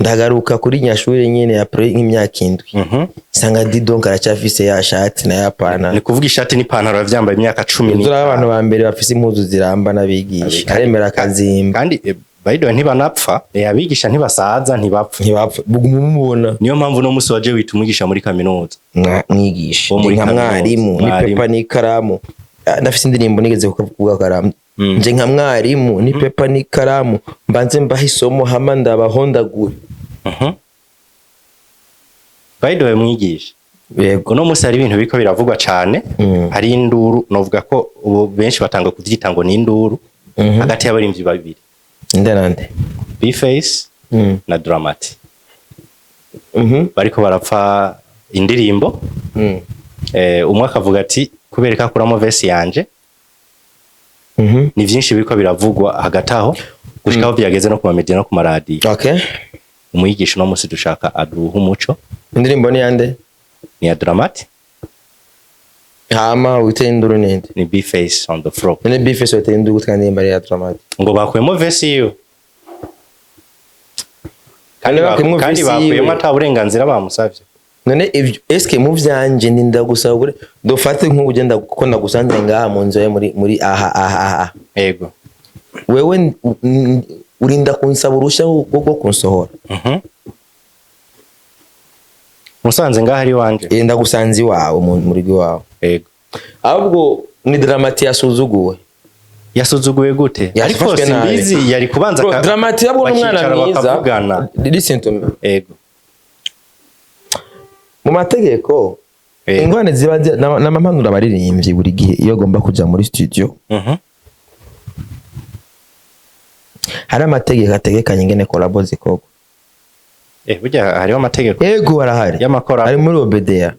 ndagaruka kuri nyashure nyene après nk'imyaka 7, nsanga dis donc aracyafise ya shati na ya pantaro. Ni kuvuga ishati n'ipantaro yavyambaye imyaka cumi Turi n'itanu. abantu ba mbere bafise impuzu ziramba n'abigisha, aremera akazimba. Kandi by the way ntibanapfa. Abigisha ntibasaza, ntibapfa. Ntibapfa, buguma umubona. Niyo mpamvu uno musi waje wita umwigisha muri kaminuza. Mwigisha. Wo muri Nje nka kaminuza. mwarimu ni Mwarimu. paper n'ikaramu. Ah, ndafise indirimbo nigeze kuvuga karamu. Nje nka mwarimu ni paper n'ikaramu, mbanze mbaha isomo hama ndabahondagure. By the way mwigisha, Yego. uno musi hari ibintu biriko biravugwa cane. Hari induru, novuga ko ubu benshi batanga kuvyita ngo ni induru hagati y'abarimvyi babiri. Nde nande? Bface na Dramati. Bariko barapfa indirimbo. Umwe akavuga ati kubera ko akuramo verse yanje. Ni vyinshi biriko biravugwa hagati aho gushika aho byageze no ku mamedia no ku maradiyo. Umwigisha uno musi dushaka aduha umuco. Indirimbo ni yande? Ni ya Dramati. Hama witeye induru ninde? Ni Bface on the floor. None Bface witeye induru gute kandi indirimbo ari iya Dramati? Ngo bakuyemo verse yiwe kandi None bakuyemwo kandi verse yiwe. bakuyemo ata burenganzira bamusavye. None ivyo eske mu vyanje ndinda gusaba dufate nk'ubu ugenda kuko ndagusanze ngaha mu nzu yawe muri aha aha aha. Wewe urinda kunsaba uruhushya rwo kunsohora? Musanze ngaha ari wanje. Eh, ndagusanze iwawe mu rugo iwawe. Ahubwo ni Dramati yasuzuguwe. Yasuzuguwe gute? Ariko Yafashwe nabi. simbizi, yari kubanza Bro, Dramati yabwo ni umwana bakicara mwiza. bakavugana. Listen to me. Mu mategeko, ingorane ziba n'amampanuro abaririmbyi buri gihe iyo agomba kuja muri studio, hari amategeko ategekanye ingene collabo zikorwa. Burya hariho amategeko Ego, arahari. y'amakora? Ari muri OBDA.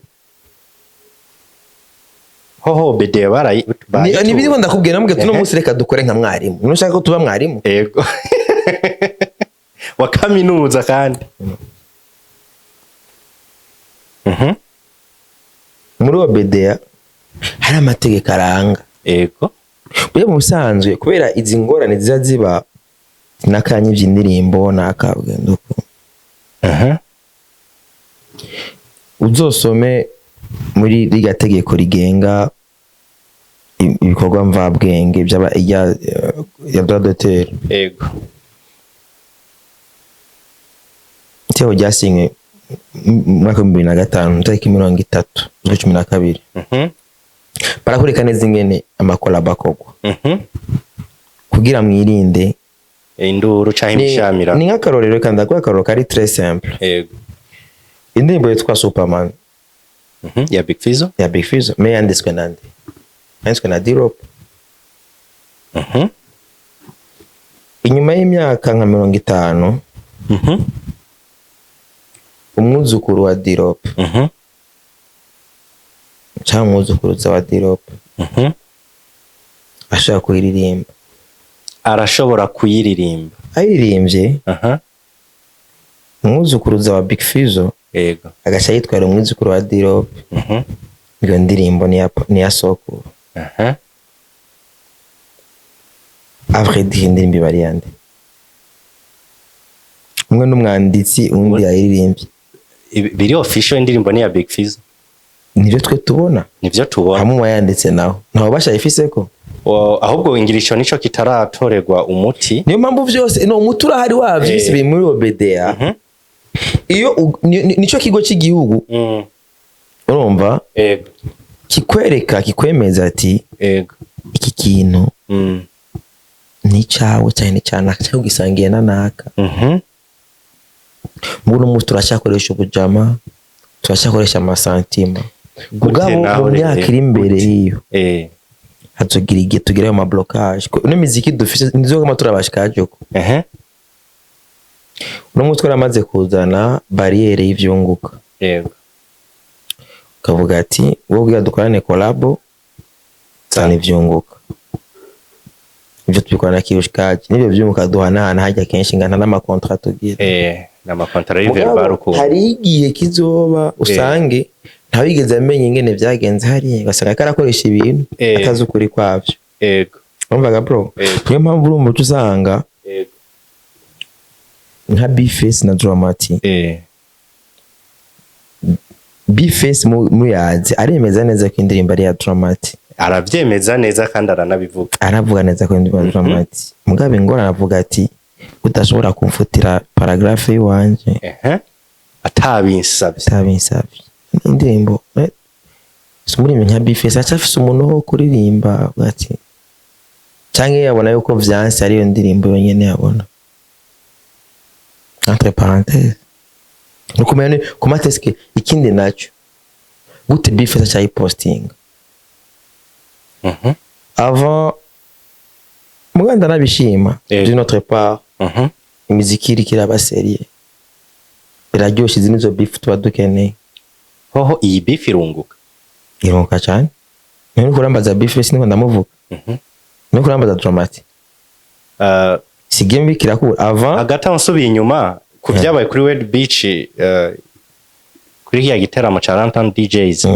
Hoho BD barayi. Ni biriho ndakubwira, namubwira tuno munsi reka dukore nka mwarimu. Nushaka ko tuba mwarimu? Ego, wa kaminuza kandi. Muri OBDA hari amategeko aranga. Burya mu busanzwe kubera izi ngorane ziza ziba n'akanyivye indirimbo n'akabwendo uko, uzosome muri rirya tegeko rigenga ibikorwa mvabwenge by'aba ya droit d'auteur. Itegeko ryasinywe mu mwaka wa 2005, tariki 30 z'ukwa 12. Barakwereka neza ingene amakolabo akorwa. Kugira mwirinde Induru canke imishamira. Ni nk'akarorero, reka ndaguha akarorero kari très simple. Indirimbo yitwa Superman Ya Big Fizzo. Ya Big Fizzo, mais yanditswe nande? Yanditswe na Dirop. Inyuma y'imyaka nka 50, umwuzukuru wa Dirop cyangwa umwuzukuruza wa Dirop ashaka kuyiririmba. Arashobora kuyiririmba. Ayiririmbye, umwuzukuruza wa Big Fizzo agaca yitwara umwuzukuru wa Dirop, iyo ndirimbo ni iya sokuru. À vrai dire, indirimbo iba ari iyande? Umwe n'umwanditsi, uwundi yayiririmbye. Biri official, indirimbo ni ya Big Fizzo. Nibyo twe tubona. Nivyo tubona. Hamwe uwayanditse nawe ntawe bashayifiseko. Ahubwo ngira ico nico kitaratorerwa umuti. Niyo mpamvu vyose, no umuti urahari wavyo, isi biri muri OBDA. Iyo nico kigo cy'igihugu, urumva, kikwereka, kikwemeza ati iki kintu ni icawe cyane, ni icya cyangwa ugisangiye na naka. Muri uno munsi turacyakoresha ubujama, turacyakoresha amasantima. Gute? Mugabo Naho mu myaka rero? iri imbere, Gute? hiyo hazogira igihe tugira ayo mablocage. Ino miziki dufise nizogama turabashikajeko. Uno munsi twaramaze kuzana barrière y'ivyunguka, ukavuga ati wowe kugira dukorane collabo, zana ivyunguka. Ivyo tubikora na kirushikaji, n'ivyo vyunguka duhanahana hajya kenshi ngana n'amakontra tugira. N'amakontara Mugabo, y'iverbal ukuntu. hari igihe kizoba usange ntawigeze amenya ingene vyagenze hariya, ugasanga ariko arakoresha ibintu atazi ukuri kwavyo. Urumvaga, bro? Yego. Niyo mpamvu urumva uca usanga nka Bface na Dramati. Bface muyazi aremeza neza ko indirimbo ari iya Dramati. Aravyemeza neza kandi aranabivuga. Aravuga neza ko indirimbo ari Dramati, mugabo ingorane avuga ati udashobora kumfutira paragraphe y'iwanje Atabinsavye. Atabinsavye. Indirimbo, si umuririmbyi nka Bface acafise umuntu wo kuririmba, avuga ati canke yabona yuko vyanse ariyo ndirimbo yonyene yabona. Entre parenthèses, nukumenya ni comment est-ce que, ikindi naco, gute Bface acayipostinga avant muganda? Nabishima d'une autre part. Imiziki iriko iraba sérieux, biraryoshe. Izi nizo beef tuba dukeneye. Hoho iyi beef irunguka? Irunguka cane. None uriko urambaza Bface, niko ndamuvuga. Niko urambaza Dramati. Si game bikirakura avant. Hagati aho, nsubiye inyuma ku byabaye kuri World Beach, kuri kiriya giteramo ca Runtown DJs,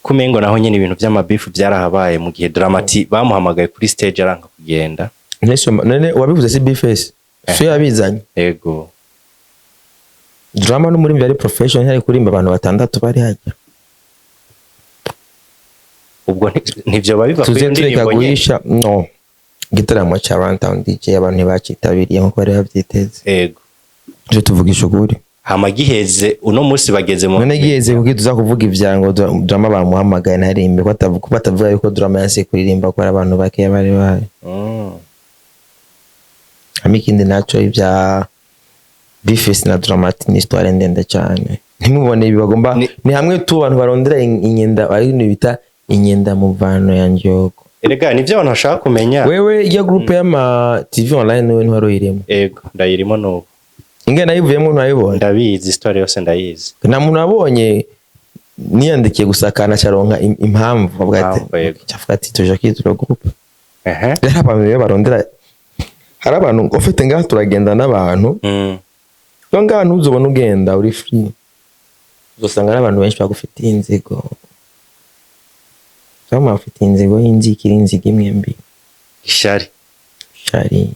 kumengo naho nyene ibintu vy'amabifu vyarahabaye mu gihe Dramati bamuhamagaye kuri stage aranka kugenda. None wabivuze si Bface so yabizanye? Ego. Drama n'umuririmbyi ari professional, ntari kuririmba abantu batandatu bari hajya. Ubwo ntivyoba biva kuri Tuze iyo tureka ndirimbo nyene? guhisha no igitaramo ca Runtown DJ, abantu ntibacitabiriye nkuko bari bavyiteze. Tuje tuvugisha ukuri. Hama giheze, uno munsi bageze mu None giheze, kuko tuza kuvuga ivyango Drama bamuhamagaye ntaririmbe, ko batavuga yuko Drama yanse kuririmba ko ari abantu bakeya bari bahari. Hama ikindi naco, ibya Bface na Dramati ni histoire ndende cyane, ntimubone ibi bagomba. Ni hamwe tu abantu barondera inyenda, ari ibintu bita inyenda muvano ya njogo. Erega nivyo abantu bashaka kumenya. Wewe iyo groupe y'ama TV online, wewe ntiwari uyirimo? Ego, ndayirimo n'ubu. Ingene nayivuyemo ntayibonye? Ndabizi, histoire yose ndayizi. Nta muntu wabonye niyandikiye gusakana caronka impamvu avuga ati Impamvu, yego. Cavuga ati tuje kwitira groupe. Rero abantu rero barondera, hari abantu ufite ngaha, turagenda n'abantu. Yo ngaha ntuzobona ugenda uri free, uzosanga ari abantu benshi bagufitiye inzigo, cyangwa bafitiye inzigo y'inzikira, inzigo imwe mbi. Ishari. Shari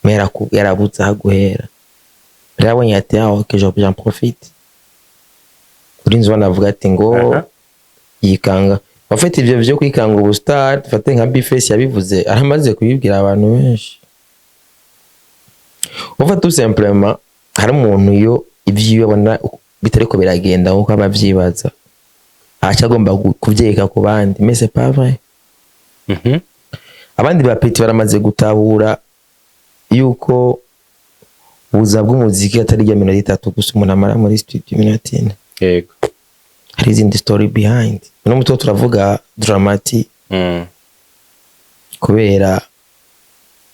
mera yarabuze aho guhera, rero abonye ati ah ok, j'en profite. Kuri nzu banavuga ati ngo yikanga. En fait, ivyo vyo kwikanga ubustar, dufate nka Bface yabivuze, aramaze kubibwira abantu benshi. En fait, tout simplement, hari umuntu iyo ivyiwe abona bitariko biragenda nkuko aba avyibaza, aca agomba kuvyereka ku bandi, mais c'est pas vrai. Abandi ba petits baramaze gutahura yuko ubuzima bw'umuziki atari rya minota 3 gusa umuntu amara muri studio, iminota 4. Hari izindi story behind. Uno muto turavuga Dramati kubera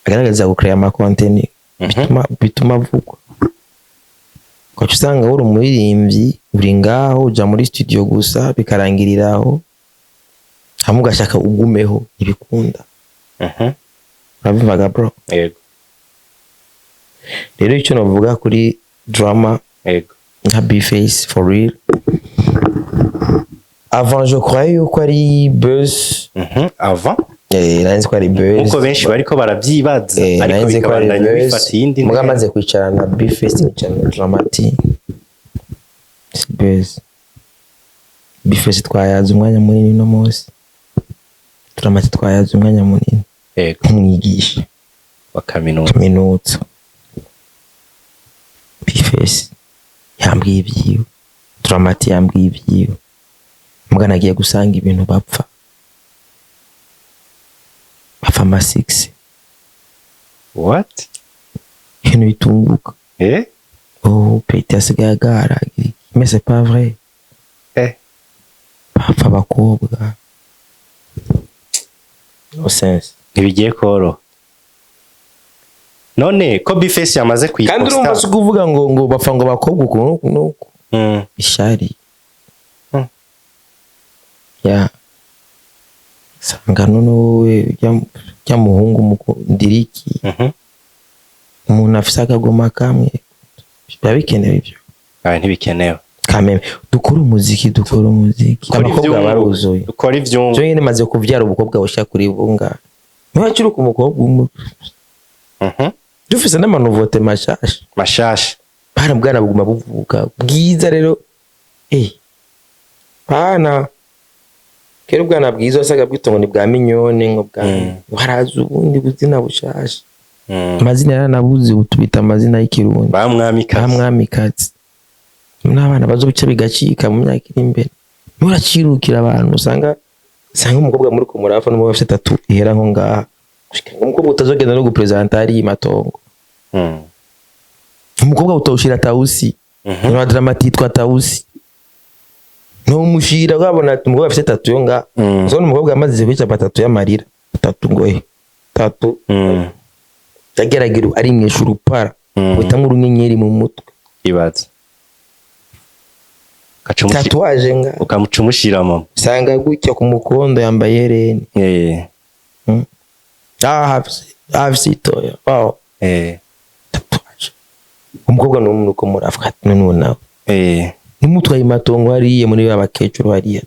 agaragaza gucrea ama content bituma avugwa. Ugaca usanga uri umuririmbyi, uri ngaho, uja muri studio gusa bikarangirira aho, hamwe ugashaka ugumeho, ntibikunda. Urabivaga, bro? Yego. Rero icyo navuga kuri Drama nka Bface, for real, avant je croyais yuko ari buzz. Avant. Nari nzi ko ari buzz. Nkuko benshi bariko barabyibaza, ariko nari nzi ko ari bikabandanya buzz. bifata iyindi Muga ntera. amaze kwicarana na Bface, nkicarana na Dramati, si buzz. Bface twayaze umwanya munini uno munsi, Dramati twayaze umwanya munini nk'umwigisha wa kaminuza. Kaminuza. Bface yambwiye ibyiwe, Dramati yambwiye ibyiwe, muga nagiye gusanga ibintu bapfa, bapfa ama 6. What? Ibintu bitunguka. Oh, petit asigaye agara, mais c'est pas vrai. Bapfa abakobwa, no sense. Ntibigiye koroha none ko Bface yamaze Kandi urumva, si kuyiposta. ukuvuga ngo bapfa ngo abakobwa uku n'uku n'uku. Ishari. Ya sanga none wowe ujya muhungu ndiriki umuntu afise akagoma kamwe, biba bikenewe ibyo? Ah, ntibikenewe. Kameme dukore umuziki, dukore umuziki. Dukore Abakobwa ivyungu. baruzuye. Dukora ivyungu. Cyo nyine maze kuvyara ubukobwa bushya kuri bunga, ntiwakiri ku mukobwa umwe. Dufise n'ama nouveautés mashasha. Mashasha. Bana, bwana buguma buvuka bwiza rero, bana kera ubwana bwiza wasaga bwita ngo ni bwa minyone, ngo bwa haraza ubundi buzina bushasha. Amazina yaranabuze, ubu tubita amazina y'ikirundi. Ba mwamikazi. Ba mwamikazi n'abana bazobica bigacika mu myaka iri imbere. Nturacirukira abantu, usanga umukobwa muri kumurafa n'umwe afite tattoo ihera nko ngaha. Gushika umukobwa utazogenda no gupresenta hariya imatongo. Umukobwa utawushira Tausi. Wa Dramati yitwa Tausi, ntumushira wabona ati umukobwa afite tattoo yo ngaha. Uzabona umukobwa amaze kwicapa tattoo y'amarira, tattoo ngo tattoo. Yageragira arimwesha urupara. Utamwe urunyenyeri mu mutwe. Ibaze. Tatouage nga Ukamuca umushira mama. Usanga gutya ku mukondo yambaye hereni. Ah, hafise itoya, wow. Tatouage, umukobwa ni umuntu uko muravuga ati none nawe ntimutwaye imatongo hariya muri ba bakecuru hariya.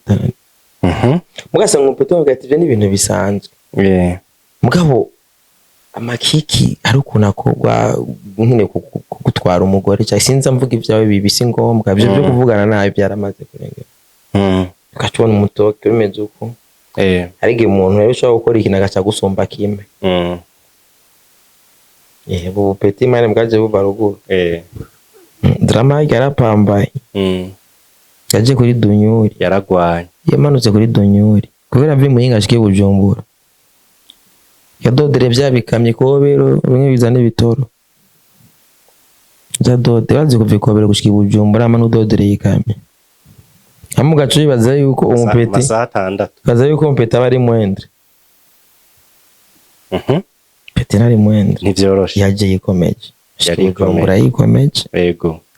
Mugasanga umupeto bavuga ati ibyo ni ibintu bisanzwe. Mugabo amakiki ari ukuntu akorwa nkene kugutwara umugore cyangwa sinzi, mvuga ibyawe bibi si ngombwa ibyo byo kuvugana nabi byaramaze kurengera. Ugaca ubona umutoke bimeze uko. Hari igihe umuntu rero ushobora gukora ikintu agaca gusumba kimwe. Ubu petit mane bwaje buva ruguru. Drama yarapambaye. Yaje kuri Dunyuri. Yaragwanye. Yamanutse kuri Dunyuri kubera avuye Muyinga ashike Bujumbura, yadodere bya bikamyo Kobero bimwe bizana ibitoro, byadode bazi kuva ikobero gushika i Bujumbura ama n'udodereye ikamyo hamwe, ugaca wibaza yuko umupeti Amasaha 6. Ukaza yuko umupeti aba ari mwendre. Petit ntari mwendre. Ntivyoroshe. Yaje yikomeje. Yari ikomeje. Bujumbura yikomeje.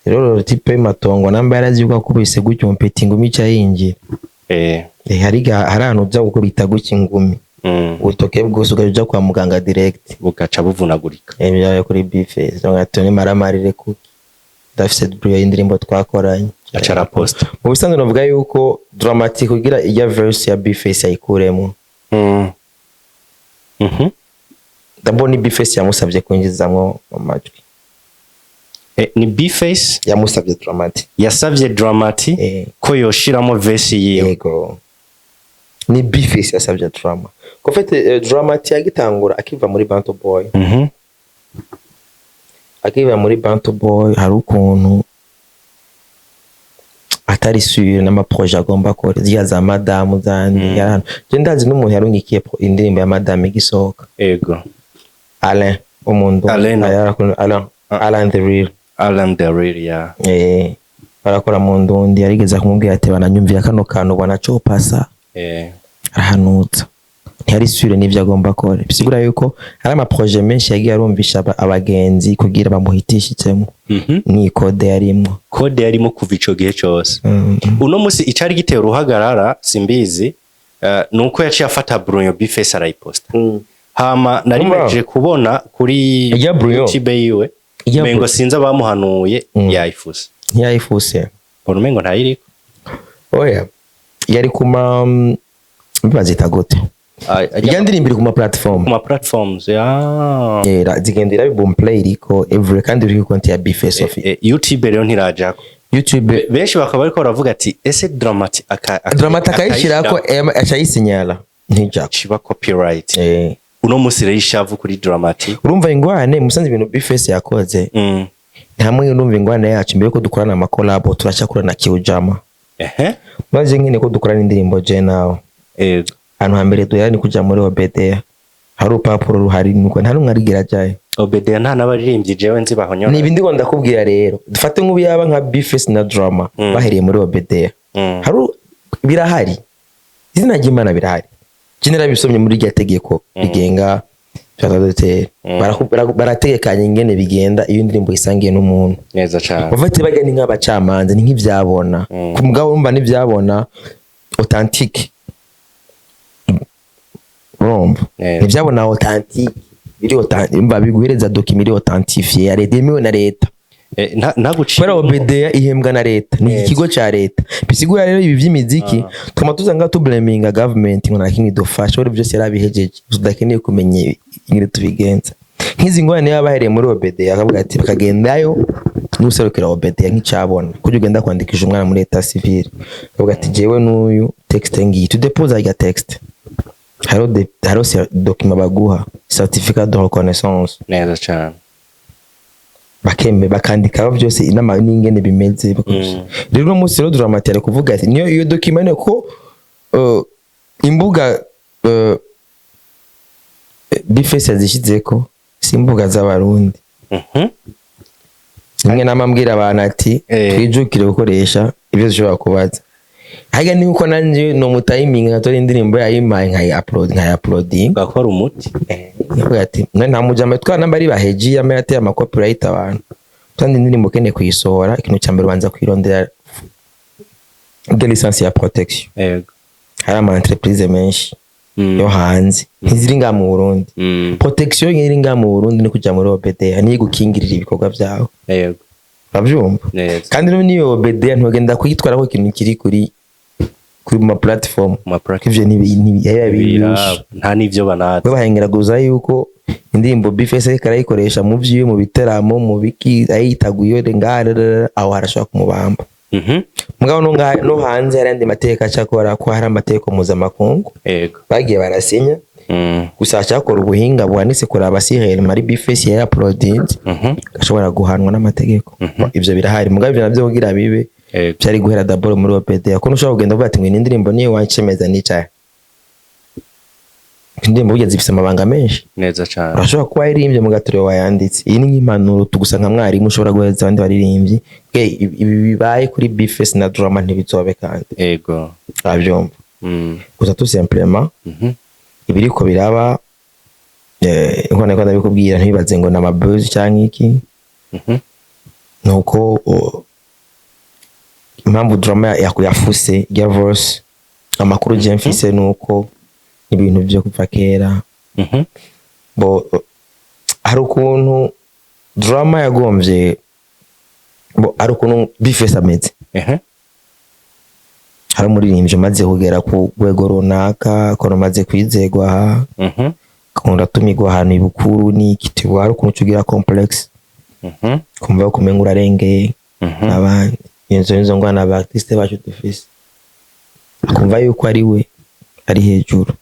Rero type matongo namba yarazi yuko akubise gutyo umupeti ingumi ica yinjira. Hari ahantu uja gukubita gutya ingumi, ubutoke bwose ugaca uja kwa muganga direct. Bugaca buvunagurika. Ibyaye kuri Bface ngati ni maramarire kuki ndafise brio y'indirimbo twakoranye. Aca araposta. Mu bisanzwe navuga yuko Dramatic kugira ijya verse ya Bface ayikuremo, ndabona Bface yamusabye kwinjizamwo amajwi. Ni Bface? Yamusabye Dramatic. Yasavye Dramati ko yoshiramo verse yiwe. Yego, ni Bface yasabye Drama ko fait Dramati yagitangura akiva muri Bantu Boy. Akiva muri Bantu Boy hari ukuntu Atari sûr n'ama projets agomba akora, zirya za madamu zandi yarahano. Je ndazi n'umuntu yarungikiye indirimbo ya madamu igisohoka. Alain umuntu. Alain. Alain, Alain the real. Alan the real, yeah. Barakora mu ndundi, yarigeze kumubwira ati: "Bananyumvira kano kantu ubona copasa." Arahanutsa, ntiyari sûr n'ivyo agomba akora. Bisigura yuko hari ama projets menshi yagiye arumvisha abagenzi kugira bamuhitishitsemo. Ni code yarimwo. Code yarimo kuva ico gihe cose. Uno musi icari giteye uruhagarara, simbizi, nuko yaciye afata brouillon B-Face arayiposta. Hama nari Umva. mejeje kubona kuri Ijya brouillon. YouTube yiwe, Ijya umengo sinzi abamuhanuye, yayifuse. Ntiyayifuse. Mbona umengo ntayiriko. Oya, yari kuma bazita gute? Ijya ndirimbo iri kuma platform. Ku ma platforms ya. Zigenda irabi Boomplay, iriko every, kandi iri konti ya B-Face of YouTube rero ntirajako. YouTube. Benshi bakaba bariko baravuga ati: "Ese Dramati Dramati akayishirako, acayisinyala ntijako." Ciba copyright. Uno musi rero ishavu kuri Dramati. Urumva ingwane musanze ibintu B-Face yakoze, ntamwe urumva ingwane yacu mbere yuko dukorana ama collabo turacakorana kiujama. Maze nkene ko dukorana indirimbo je nawe, ahantu hambere duhera ni kuja muri OBDA, hari urupapuro ruhari, nuko nta numwe arigera ajayo. Obedeya nta n'abaririmbyi jewe nzi bahonyora. Ni ibindi ngo ndakubwira rero, dufate nk'ubu yaba nka B-Face na Drama bahereye muri OBDA. Hari birahari, izina ry'Imana birahari, je narabisomye muri rya tegeko rigenga vya. Barategekanya ingene bigenda iyo indirimbo isangiye n'umuntu. Neza cane. Bafate bajya ni nk'abacamanza, ni nk'ivyabona. Ku mugabo urumva n'ivyabona authentique, urumva? Ntivyabona authentique, biri authentique, umva biguhereza document iri authentifié ya leta, yemewe na leta. Ntaguciye. Kubera OBDA ihembwa na leta, ni Neza. ikigo ca leta. Bisigura rero ibi vy'imiziki twama tuza ngaha tublaminga government ngo nta kimwe idufasha, uri byose yarabihejeje, tudakeneye kumenya ingene tubigenza. Nk'izi ngorane yaba bahereye muri OBDA, akavuga ati bakagendayo n'userukira OBDA nk'icabona kuko ugenda kwandikisha umwana muri état civil, akavuga ati: "Jewe n'uyu, texte ngiyi, tudepoza rya texte." Hariho document baguha, certificat de reconnaissance. Neza cane. Bakeme bakandikaho byose inama n'ingene bimeze. Rero uno munsi rero Dramati ari kuvuga ati niyo iyo document ni ko imbuga B-Face yazishizeko si imbuga z'Abarundi. Rimwe nama mbwira abantu ati twijukire gukoresha ibyo dushobora kubaza. Harya ni uko nanje no mutayiminga nkatora indirimbo yayimpaye nkayi uploading. Ugakora umuti. Ndavuga ati none nta mujama twa namba ari baheji yama yateye ama copyright abantu. Kandi indirimbo ukeneye kuyisohora, ikintu cya mbere ubanza kwirondera de licence ya protection. Hari ama entreprise menshi yo hanze, ntiziri ngaha mu Burundi. Protection yonyine iri ngaha mu Burundi ni kuja muri OBDA, niyo igukingirira ibikorwa vyawe. Uravyumva? Neza. Kandi no niyo OBDA ntugenda kuyitwarako ikintu kiri kuri ma platform. Mu ma platform. Ivyo Biraba, nta n'ivyo banazi. We bahengeraguza yuko indirimbo B-Face ariko arayikoresha mu vyiwe, mu biteramo, mu biki, ayitaguye ngaha, aho harashobora kumubamba. Mugabo no no hanze hari andi mategeko acakora, ko hari amategeko mpuzamakungu bagiye barasinya. Gusa acakora ubuhinga buhanitse kuraba si réellement ari B-Face yari uploaded, ashobora guhanwa n'amategeko. Ivyo birahari, mugabo ivyo navyo kugira bibe byari guhera d'abord muri OBDA, ko ntushobora kugenda uvuga ati ngo iyi ndirimbo niyo wancemeza nicaye. Indirimbo burya zifise amabanga menshi. Neza cane. Urashobora kuba waririmbye mu gaturo wayanditse. Iyi ni nk'impanuro gusa nka mwarimu ushobora guhereza abandi baririmbyi. Bwe, ibi bibaye kuri B-Face na Drama ntibizobe kandi. Urabyumva? Gusa tout simplement, ibiriko biraba, nko nako ndabikubwira, ntibibaze ngo ni ama buzz cyangwa iki. Nuko impamvu Drama yafuse ya verse, amakuru je mfise nuko ibintu byo kuva kera, bo hari ukuntu Drama yagombye, bo hari ukuntu B-Face ameze. Hari umuririmbyi umaze kugera ku rwego runaka, ukuntu umaze kwizegwa aha, ukuntu atumirwa ahantu ibukuru n'iki, tuba hari ukuntu uca ugira complexe, kumva ko umenga urarengeye abandi. Izo nizo ngwana aba artiste bacu dufise, akumva yuko ari we ari hejuru,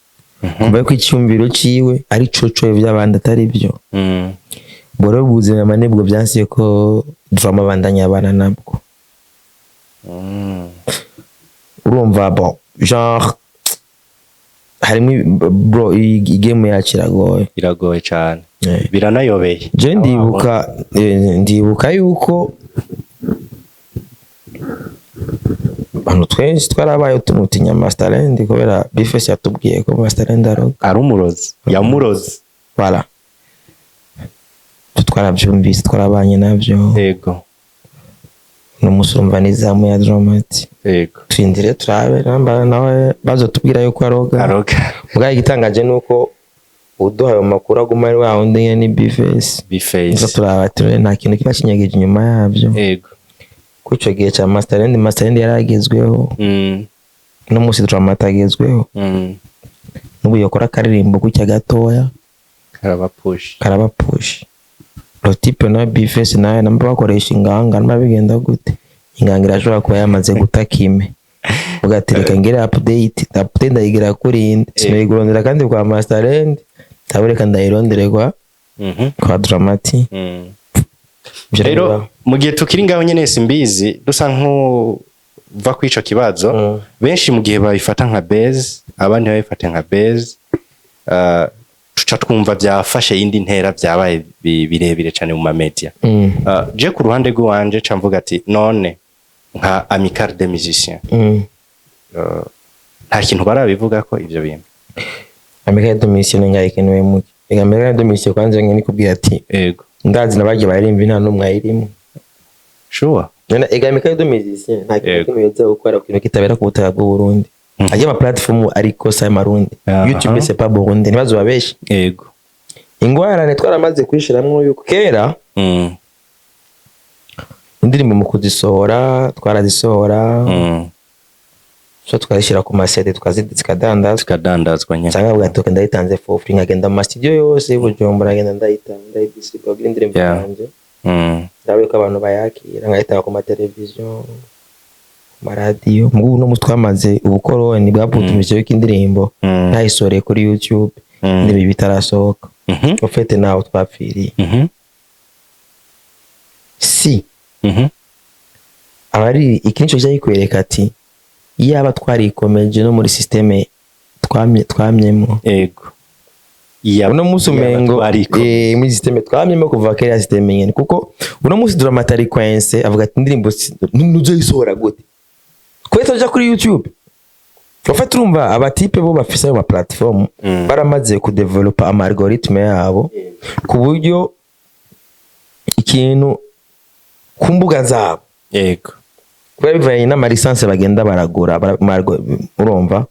kumva yuko icyumviro ciwe ari co co ivy'abandi atari byo. Ubwo rero ubuzima nibwo byansiye ko Drama abandanya abana nabwo. Urumva, bon, genre harimo, bro, iyi game yacu iragoye. Iragoye cyane. Biranayobeye. Je ndibuka yuko abantu twinshi twarabaye tumutinya Masterland kubera B-Face yatubwiye ko Masterland aroga. Ari umurozi, yamurozi. Voilà, twarabyumvise, twarabanye nabyo. N'umunsi urumva n'izamu ya Dramati. Turindire turabe namba nawe bazotubwira yuko aroga. Aroga. Mugabo igitangaje ni uko uduhaye ayo makuru aguma ari wa wundi nyene, ni B-Face. B-Face. Nizo turaba turebe nta kintu kiba kinyegeje inyuma yabyo. Kuri ico gihe ca Masterland, Masterland yaragezweho. N'umunsi Dramati agezweho. N'ubu yokora akaririmbo gutya gatoya, karaba push. Karaba push. Le type na B-Face nawe namba bakoresha inganga, namba bigenda gute, inganga irashobora kuba yamaze guta kime, ugatereka reka ngire update, update ndayigira kuri inde, sinayigurondera kandi kwa Masterland, ndabureka ndayirondere kwa kwa Dramati. Ivyo Rero bibaho. Mu gihe tukiri ngaho nyene, simbizi, dusa nk'uva kuri ico kibazo. Benshi mu gihe babifata nka base, abandi babifata nka base, tuca twumva byafashe indi ntera, byabaye birebire cyane mu mamedia. Je ku ruhande rw'iwanje ca mvuga ati none nka Amicale des musiciens, nta kintu barabivuga ko ivyo bintu? Amicale des musiciens ngaikenewe muke. Ega Amicale des musiciens kwanza ngene nikubwira ati ndazi nabagiye baririmba, nta n'umwe ayirimo. Sure. None ega Amicale des musiciens nta kintu kimwe yoza gukora ku kintu kitabera ku butaka bw'u Burundi. Ajya ama platform ariko sa Marundi. YouTube c'est pas Burundi, ntibazobabeshe. Ingwarane twaramaze kwishiramwo yuko kera indirimbo mu kuzisohora twarazisohora, so tukazishyira ku ma CD, zikadandazwa. Zikadandazwa nyine. Cyangwa avuga ati "Okay, ndayitanze for free", nkagenda mu mastudio yose y'Ubujumbura, ngenda ndayitanga, ndayidistributa kugira indirimbo yanjye ndabe ko abantu bayakira, nkayitanga ku mateleviziyo, ku maradiyo. Mugu uno musi twamaze ubukoroni bwaputumije yuko indirimbo ntayisoreye kuri YouTube, indirimbo bitarasohoka. Ufite naho twapfiriye si abari iki nico cyari kwereka ati iyaba twarikomeje no muri système twamye twamyemo. Uno munsi Yaba umengo twariko. Muri système twamyemo kuva kera, système nyene, kuko uno munsi Dramati ari coincé, avuga ati indirimbo ntuzoyisohora gute ko itaja kuri YouTube? En fait, urumva abatipe bo bafise ayo ma platform baramaze kudevelopa ama algorithme yabo ku buryo ikintu ku mbuga zabo, kubera bivanye n'ama licence bagenda baragura, urumva,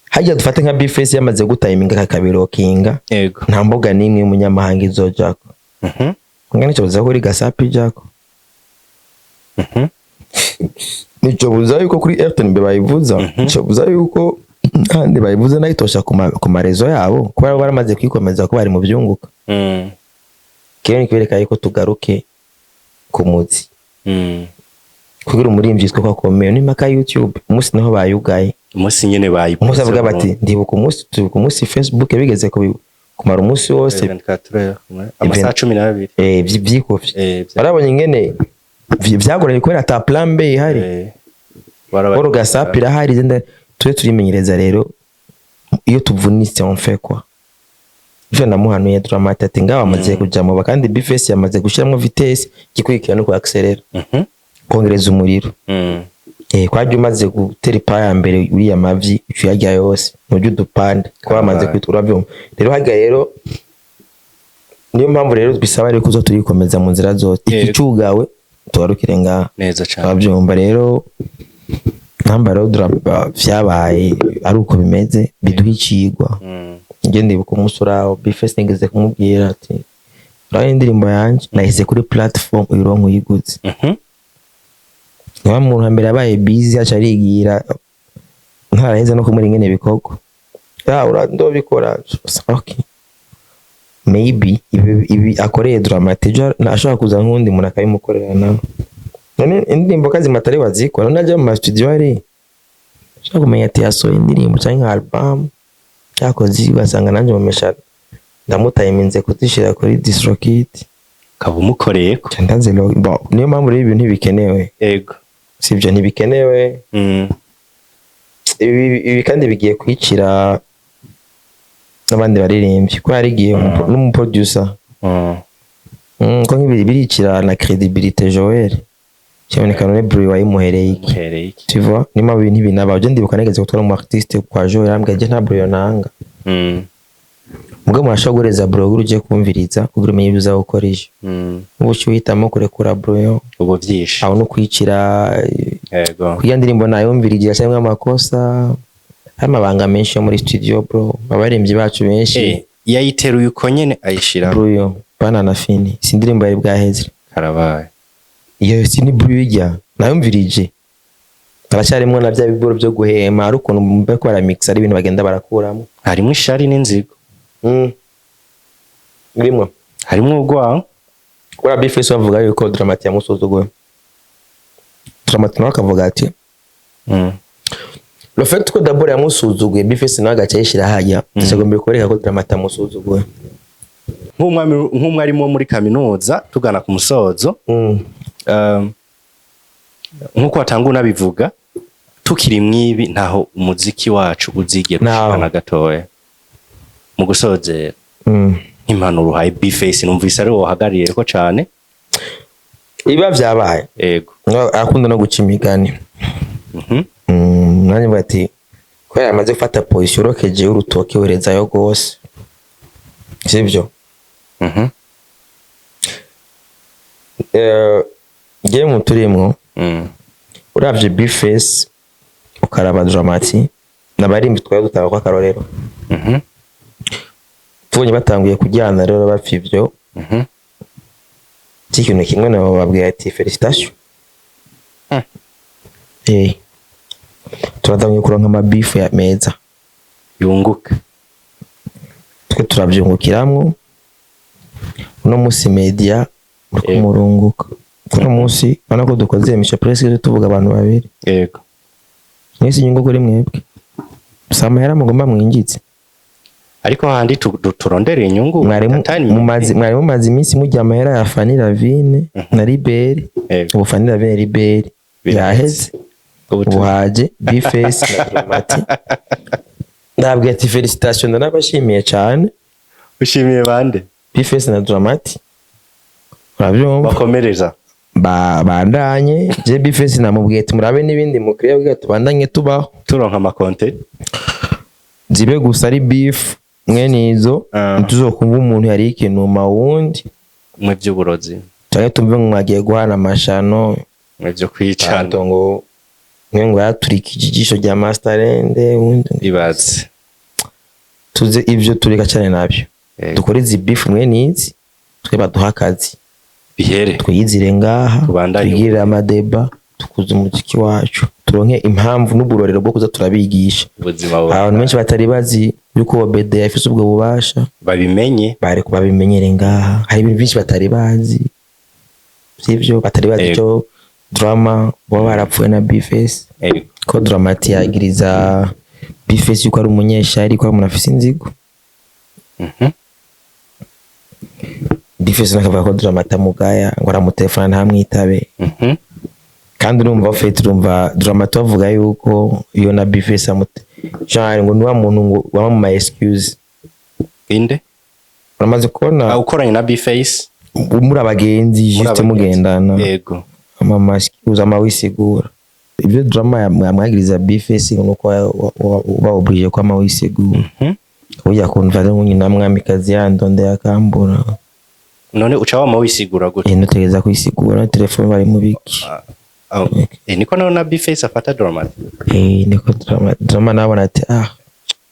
hajya dufate nka B-Face yamaze gutayiminga akabirokinga, nta mbuga n'imwe y'umunyamahanga izojako. Nga nico buza kuri Gasapi ijako, nico buza yuko kuri Airtel bayivuza, nico buza yuko handi bayivuza nayitosha ku ma réseaux yabo, kubera bo baramaze kwikomeza ko bari mu byunguka. Kero ni kubereka yuko tugaruke ku muzi kugira umuririmvyi yitwa ko akomeye n'impaka YouTube umunsi niho bayugaye. Umunsi nyene bayivuze. Umunsi avuga bati ndibuka umunsi, tubuka umunsi Facebook bigeze kumara umunsi wose. 24 heures, amasaha 12. Vyikuvye. Barabonye ingene vyagoranye kubera ata plan B ihari. Paul Gasapi irahari, zenda tube turimenyereza. Rero iyo tuvunitse, on fait quoi? Ivyo namuhanuye Dramati ati ngaho amaze kuja mu kandi B-Face yamaze gushiramwo vitesse, igikurikira no ku accélérera, kongereza umuriro. Kwajya umaze gutera ipa ya mbere uriya mavi uca uyarya yose nurya udupande ko bamaze kwitwa, uravyumva. Rero harya rero niyo mpamvu rero bisaba rero kuza turikomeza mu nzira zose, iki cugawe tugarukire ngaha. Neza cane. Uravyumva rero, namba rero vyabaye ari uko bimeze, biduha icigwa. Njye ndibuka umunsi uraho B-Face nigeze kumubwira ati urabona indirimbo yanje nahise kuri platform, uyironka uyiguze. Niba muntu hambere yabaye busy, aca arigira ntaraheza no kumura ingene bikorwa, ya ura ndobikora. Okay, maybe ibi akoreye Dramati ejo ashobora kuza nk'undi muntu akabimukorera nawe. None indirimbo kazima atari wazikora, none ajya mu ma studio ari ushobora kumenya ati yasohoye indirimbo cyangwa nka album yakoze, ugasanga nanjye mumesha ndamutayiminze kuzishira kuri DistroKid. Ukaba umukoreye ko. Bon, niyo mpamvu rero ibintu ntibikenewe. Sivyo, ntibikenewe. Ibi kandi bigiye kwicira n'abandi baririmbyi, ko hari igihe n'umuproducer ko nk'ibi biricira na crédibilité. Joel cyaboneka none brouillon wayimuhereye iki? Muhereye iki? Tu vois, niyo mpamvu ibintu ntibinaba. Je ndibuka nigeze gutwara umu artiste kwa Joel, arambwira: "Je nta brouillon nanga." Mugabo murashobora guhereza brouillon kugira uje kumviriza, kugira umenye ibyo uza gukora ejo. Ubu uca uhitamo kurekura brouillon. Ubu vyishe. Aho no kwicira. Kugira ndirimbo nayumvirije cyangwa amakosa, hari amabanga menshi yo muri studio, bro, abaririmbyi bacu benshi. Yayiteruye uko nyene ayishira? Brouillon banana fini, si indirimbo yari bwaheze. Karabaye. Iyo si ni brouillon ijya nayumvirije, haracyarimwo na bya biboro byo guhema, hari ukuntu bariko baramixa, ari ibintu bagenda barakuramo. Harimwo ishari n'inzigo. Birimwo. Harimwo urwango. Kubera B-Face bavuga yuko Dramati yamusuzuguye, Dramati nawe akavuga ati le fait ko d'abord yamusuzuguye, B-Face nawe agaca yishira hajya, ndetse kwereka ko Dramati amusuzuguye. Nk'umwarimu wo muri kaminuza, tugana ku musozo, nk'uko watanga unabivuga, tukiri mwibi ntaho umuziki wacu uzigera Ntaho. ushika na gatoya. Mu gusozera, nk'impanuro uhaye B-Face, numvise ari wowe wahagarariye ko cane. Ibiba vyabaye. Arakunda no guca imigani. Nanjye mvuga ati kubera yamaze gufata position, urokeje urutoke werezayo rwose, sibyo? Mhm. Game turimwo, uravye B-Face ukaraba Dramati, n'abarimbi twari dutanga ko akarorero. Tubonye batanguye kujyana rero bapfa ivyo, ikintu kimwe nabo babwiye ati: "Félicitations." Turatanguye kuronka amabifu ya meza. Yunguka. Twe turavyungukiramwo uno musi, media uriko murunguka kuno musi. Urabona ko dukoze émission presque tuvuga abantu babiri. Mwese inyungu kuri mwebwe, si amahera mugomba mwinjize. Ariko handi turondera inyungu. Mwari mumaze iminsi murya amahera ya Fanny Lavine na Liberi. Ubu Fanny Lavine, Liberi yaheze. Ubu ubu haje B-Face na Dramati. Ndabwiye ati félicitations, ndanabashimiye cyane. Ushimiye bande? B-Face na Dramati, urabyumva? Bakomereza. Bandanye. Je B-Face namubwiye ati murabe n'ibindi mukiriya bwiye, tubandanye tubaho. Turonka amakonte. Zibe gusa ari beef mwene izo. Ntituzokumva umuntu yari ikinuma wundi. Mwe by'uburozi. Canke tumve ngo mwagiye guhana amashano. Mwe byo kwicana. Tanto ngo mwe ngo yaturikije ijisho rya Masterende wundi. Ibaze. Tuze ivyo tureka cyane nabyo. Dukore izi beef mwene izi, twe baduha akazi. Bihere. Twiyizire ngaha. Tubandanye. Twigirire amadeba, tukuze umuziki wacu, turonke impamvu n'uburorero bwo kuza turabigisha. Ubuzima buba. Abantu benshi batari bazi yuko Obede yafise ubwo bubasha. Babimenye. Bari babimenyere ngaha. Hari ibintu byinshi batari bazi, sivyo? Batari bazi icyo Drama baba barapfuye na B-Face. Ko Dramati yagiriza B-Face yuko ari umunyeshari, ko ari umuntu afise inzigo. B-Face nakavuga ko Dramati amugaya, ngo aramutelefona ntamwitabe. Kandi urumva fete, urumva Dramati bavuga yuko iyo na B-Face amute genre ngo ni wa muntu ngo waba mu ma excuse. Inde? Uramaze kubona. Ah, ukoranye na B-Face. Muri abagenzi, Muri juste abagenzi. mugendana. Ama excuse, ama wisigura ibyo Drama yamwagiriza B-Face, ngo nuko uba obligé ko ama wisigura. Ujya kumva ari nyina mwamikazi yandondeye akambura. None uca wama wisigura gute? Ntutegereza kwisigura, telefone bari mu biki. Ah, niko nawe na B-Face afata Drama. Niko Drama nabona ati: "Ah,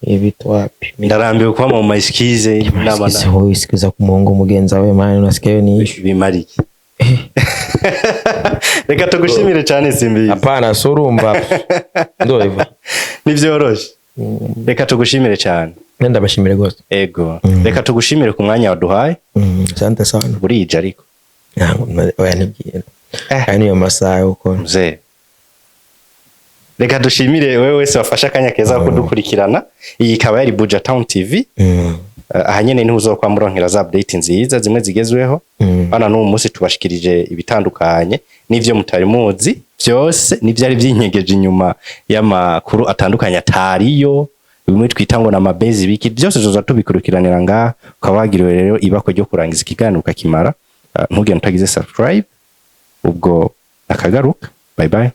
ibi wapi." Ndarambiwe kuba mu ma excuse Excuse, n'abana. wowe excuse ku muhungu mugenzi wawe, man, unasikia hiyo ni issue. Bimara iki? Reka tugushimire cyane, Simbizi. Hapana, so urumva ndumva. Ntivyoroshe, reka tugushimire cyane. Ndabashimire rwose. Ego, reka tugushimire ku mwanya waduhaye. Asante sana. Burije ariko. Ntabwo oya, ntibwira aya niyo masaha yo gukora. Mzee, reka dushimire wewe wese wafashe akanya keza ko kudukurikirana. Iyi ikaba yari Buja Town TV. Aha nyene niho uzokwa muronkera za update nziza zimwe zigezweho. Bana n'uwo munsi tubashikirije ibitandukanye n'ivyo mutari muzi vyose, n'ivyari vyinyegeje inyuma y'amakuru atandukanye atariyo, bimwe twita ngo n'amabezi biki, byose tuzoza tubikurikiranira ngaha. Ukaba wagiriwe rero ibako ryo kurangiza ikiganiro ukakimara. Ntugende utagize subscribe. Ubwo akagaruka, bye bye.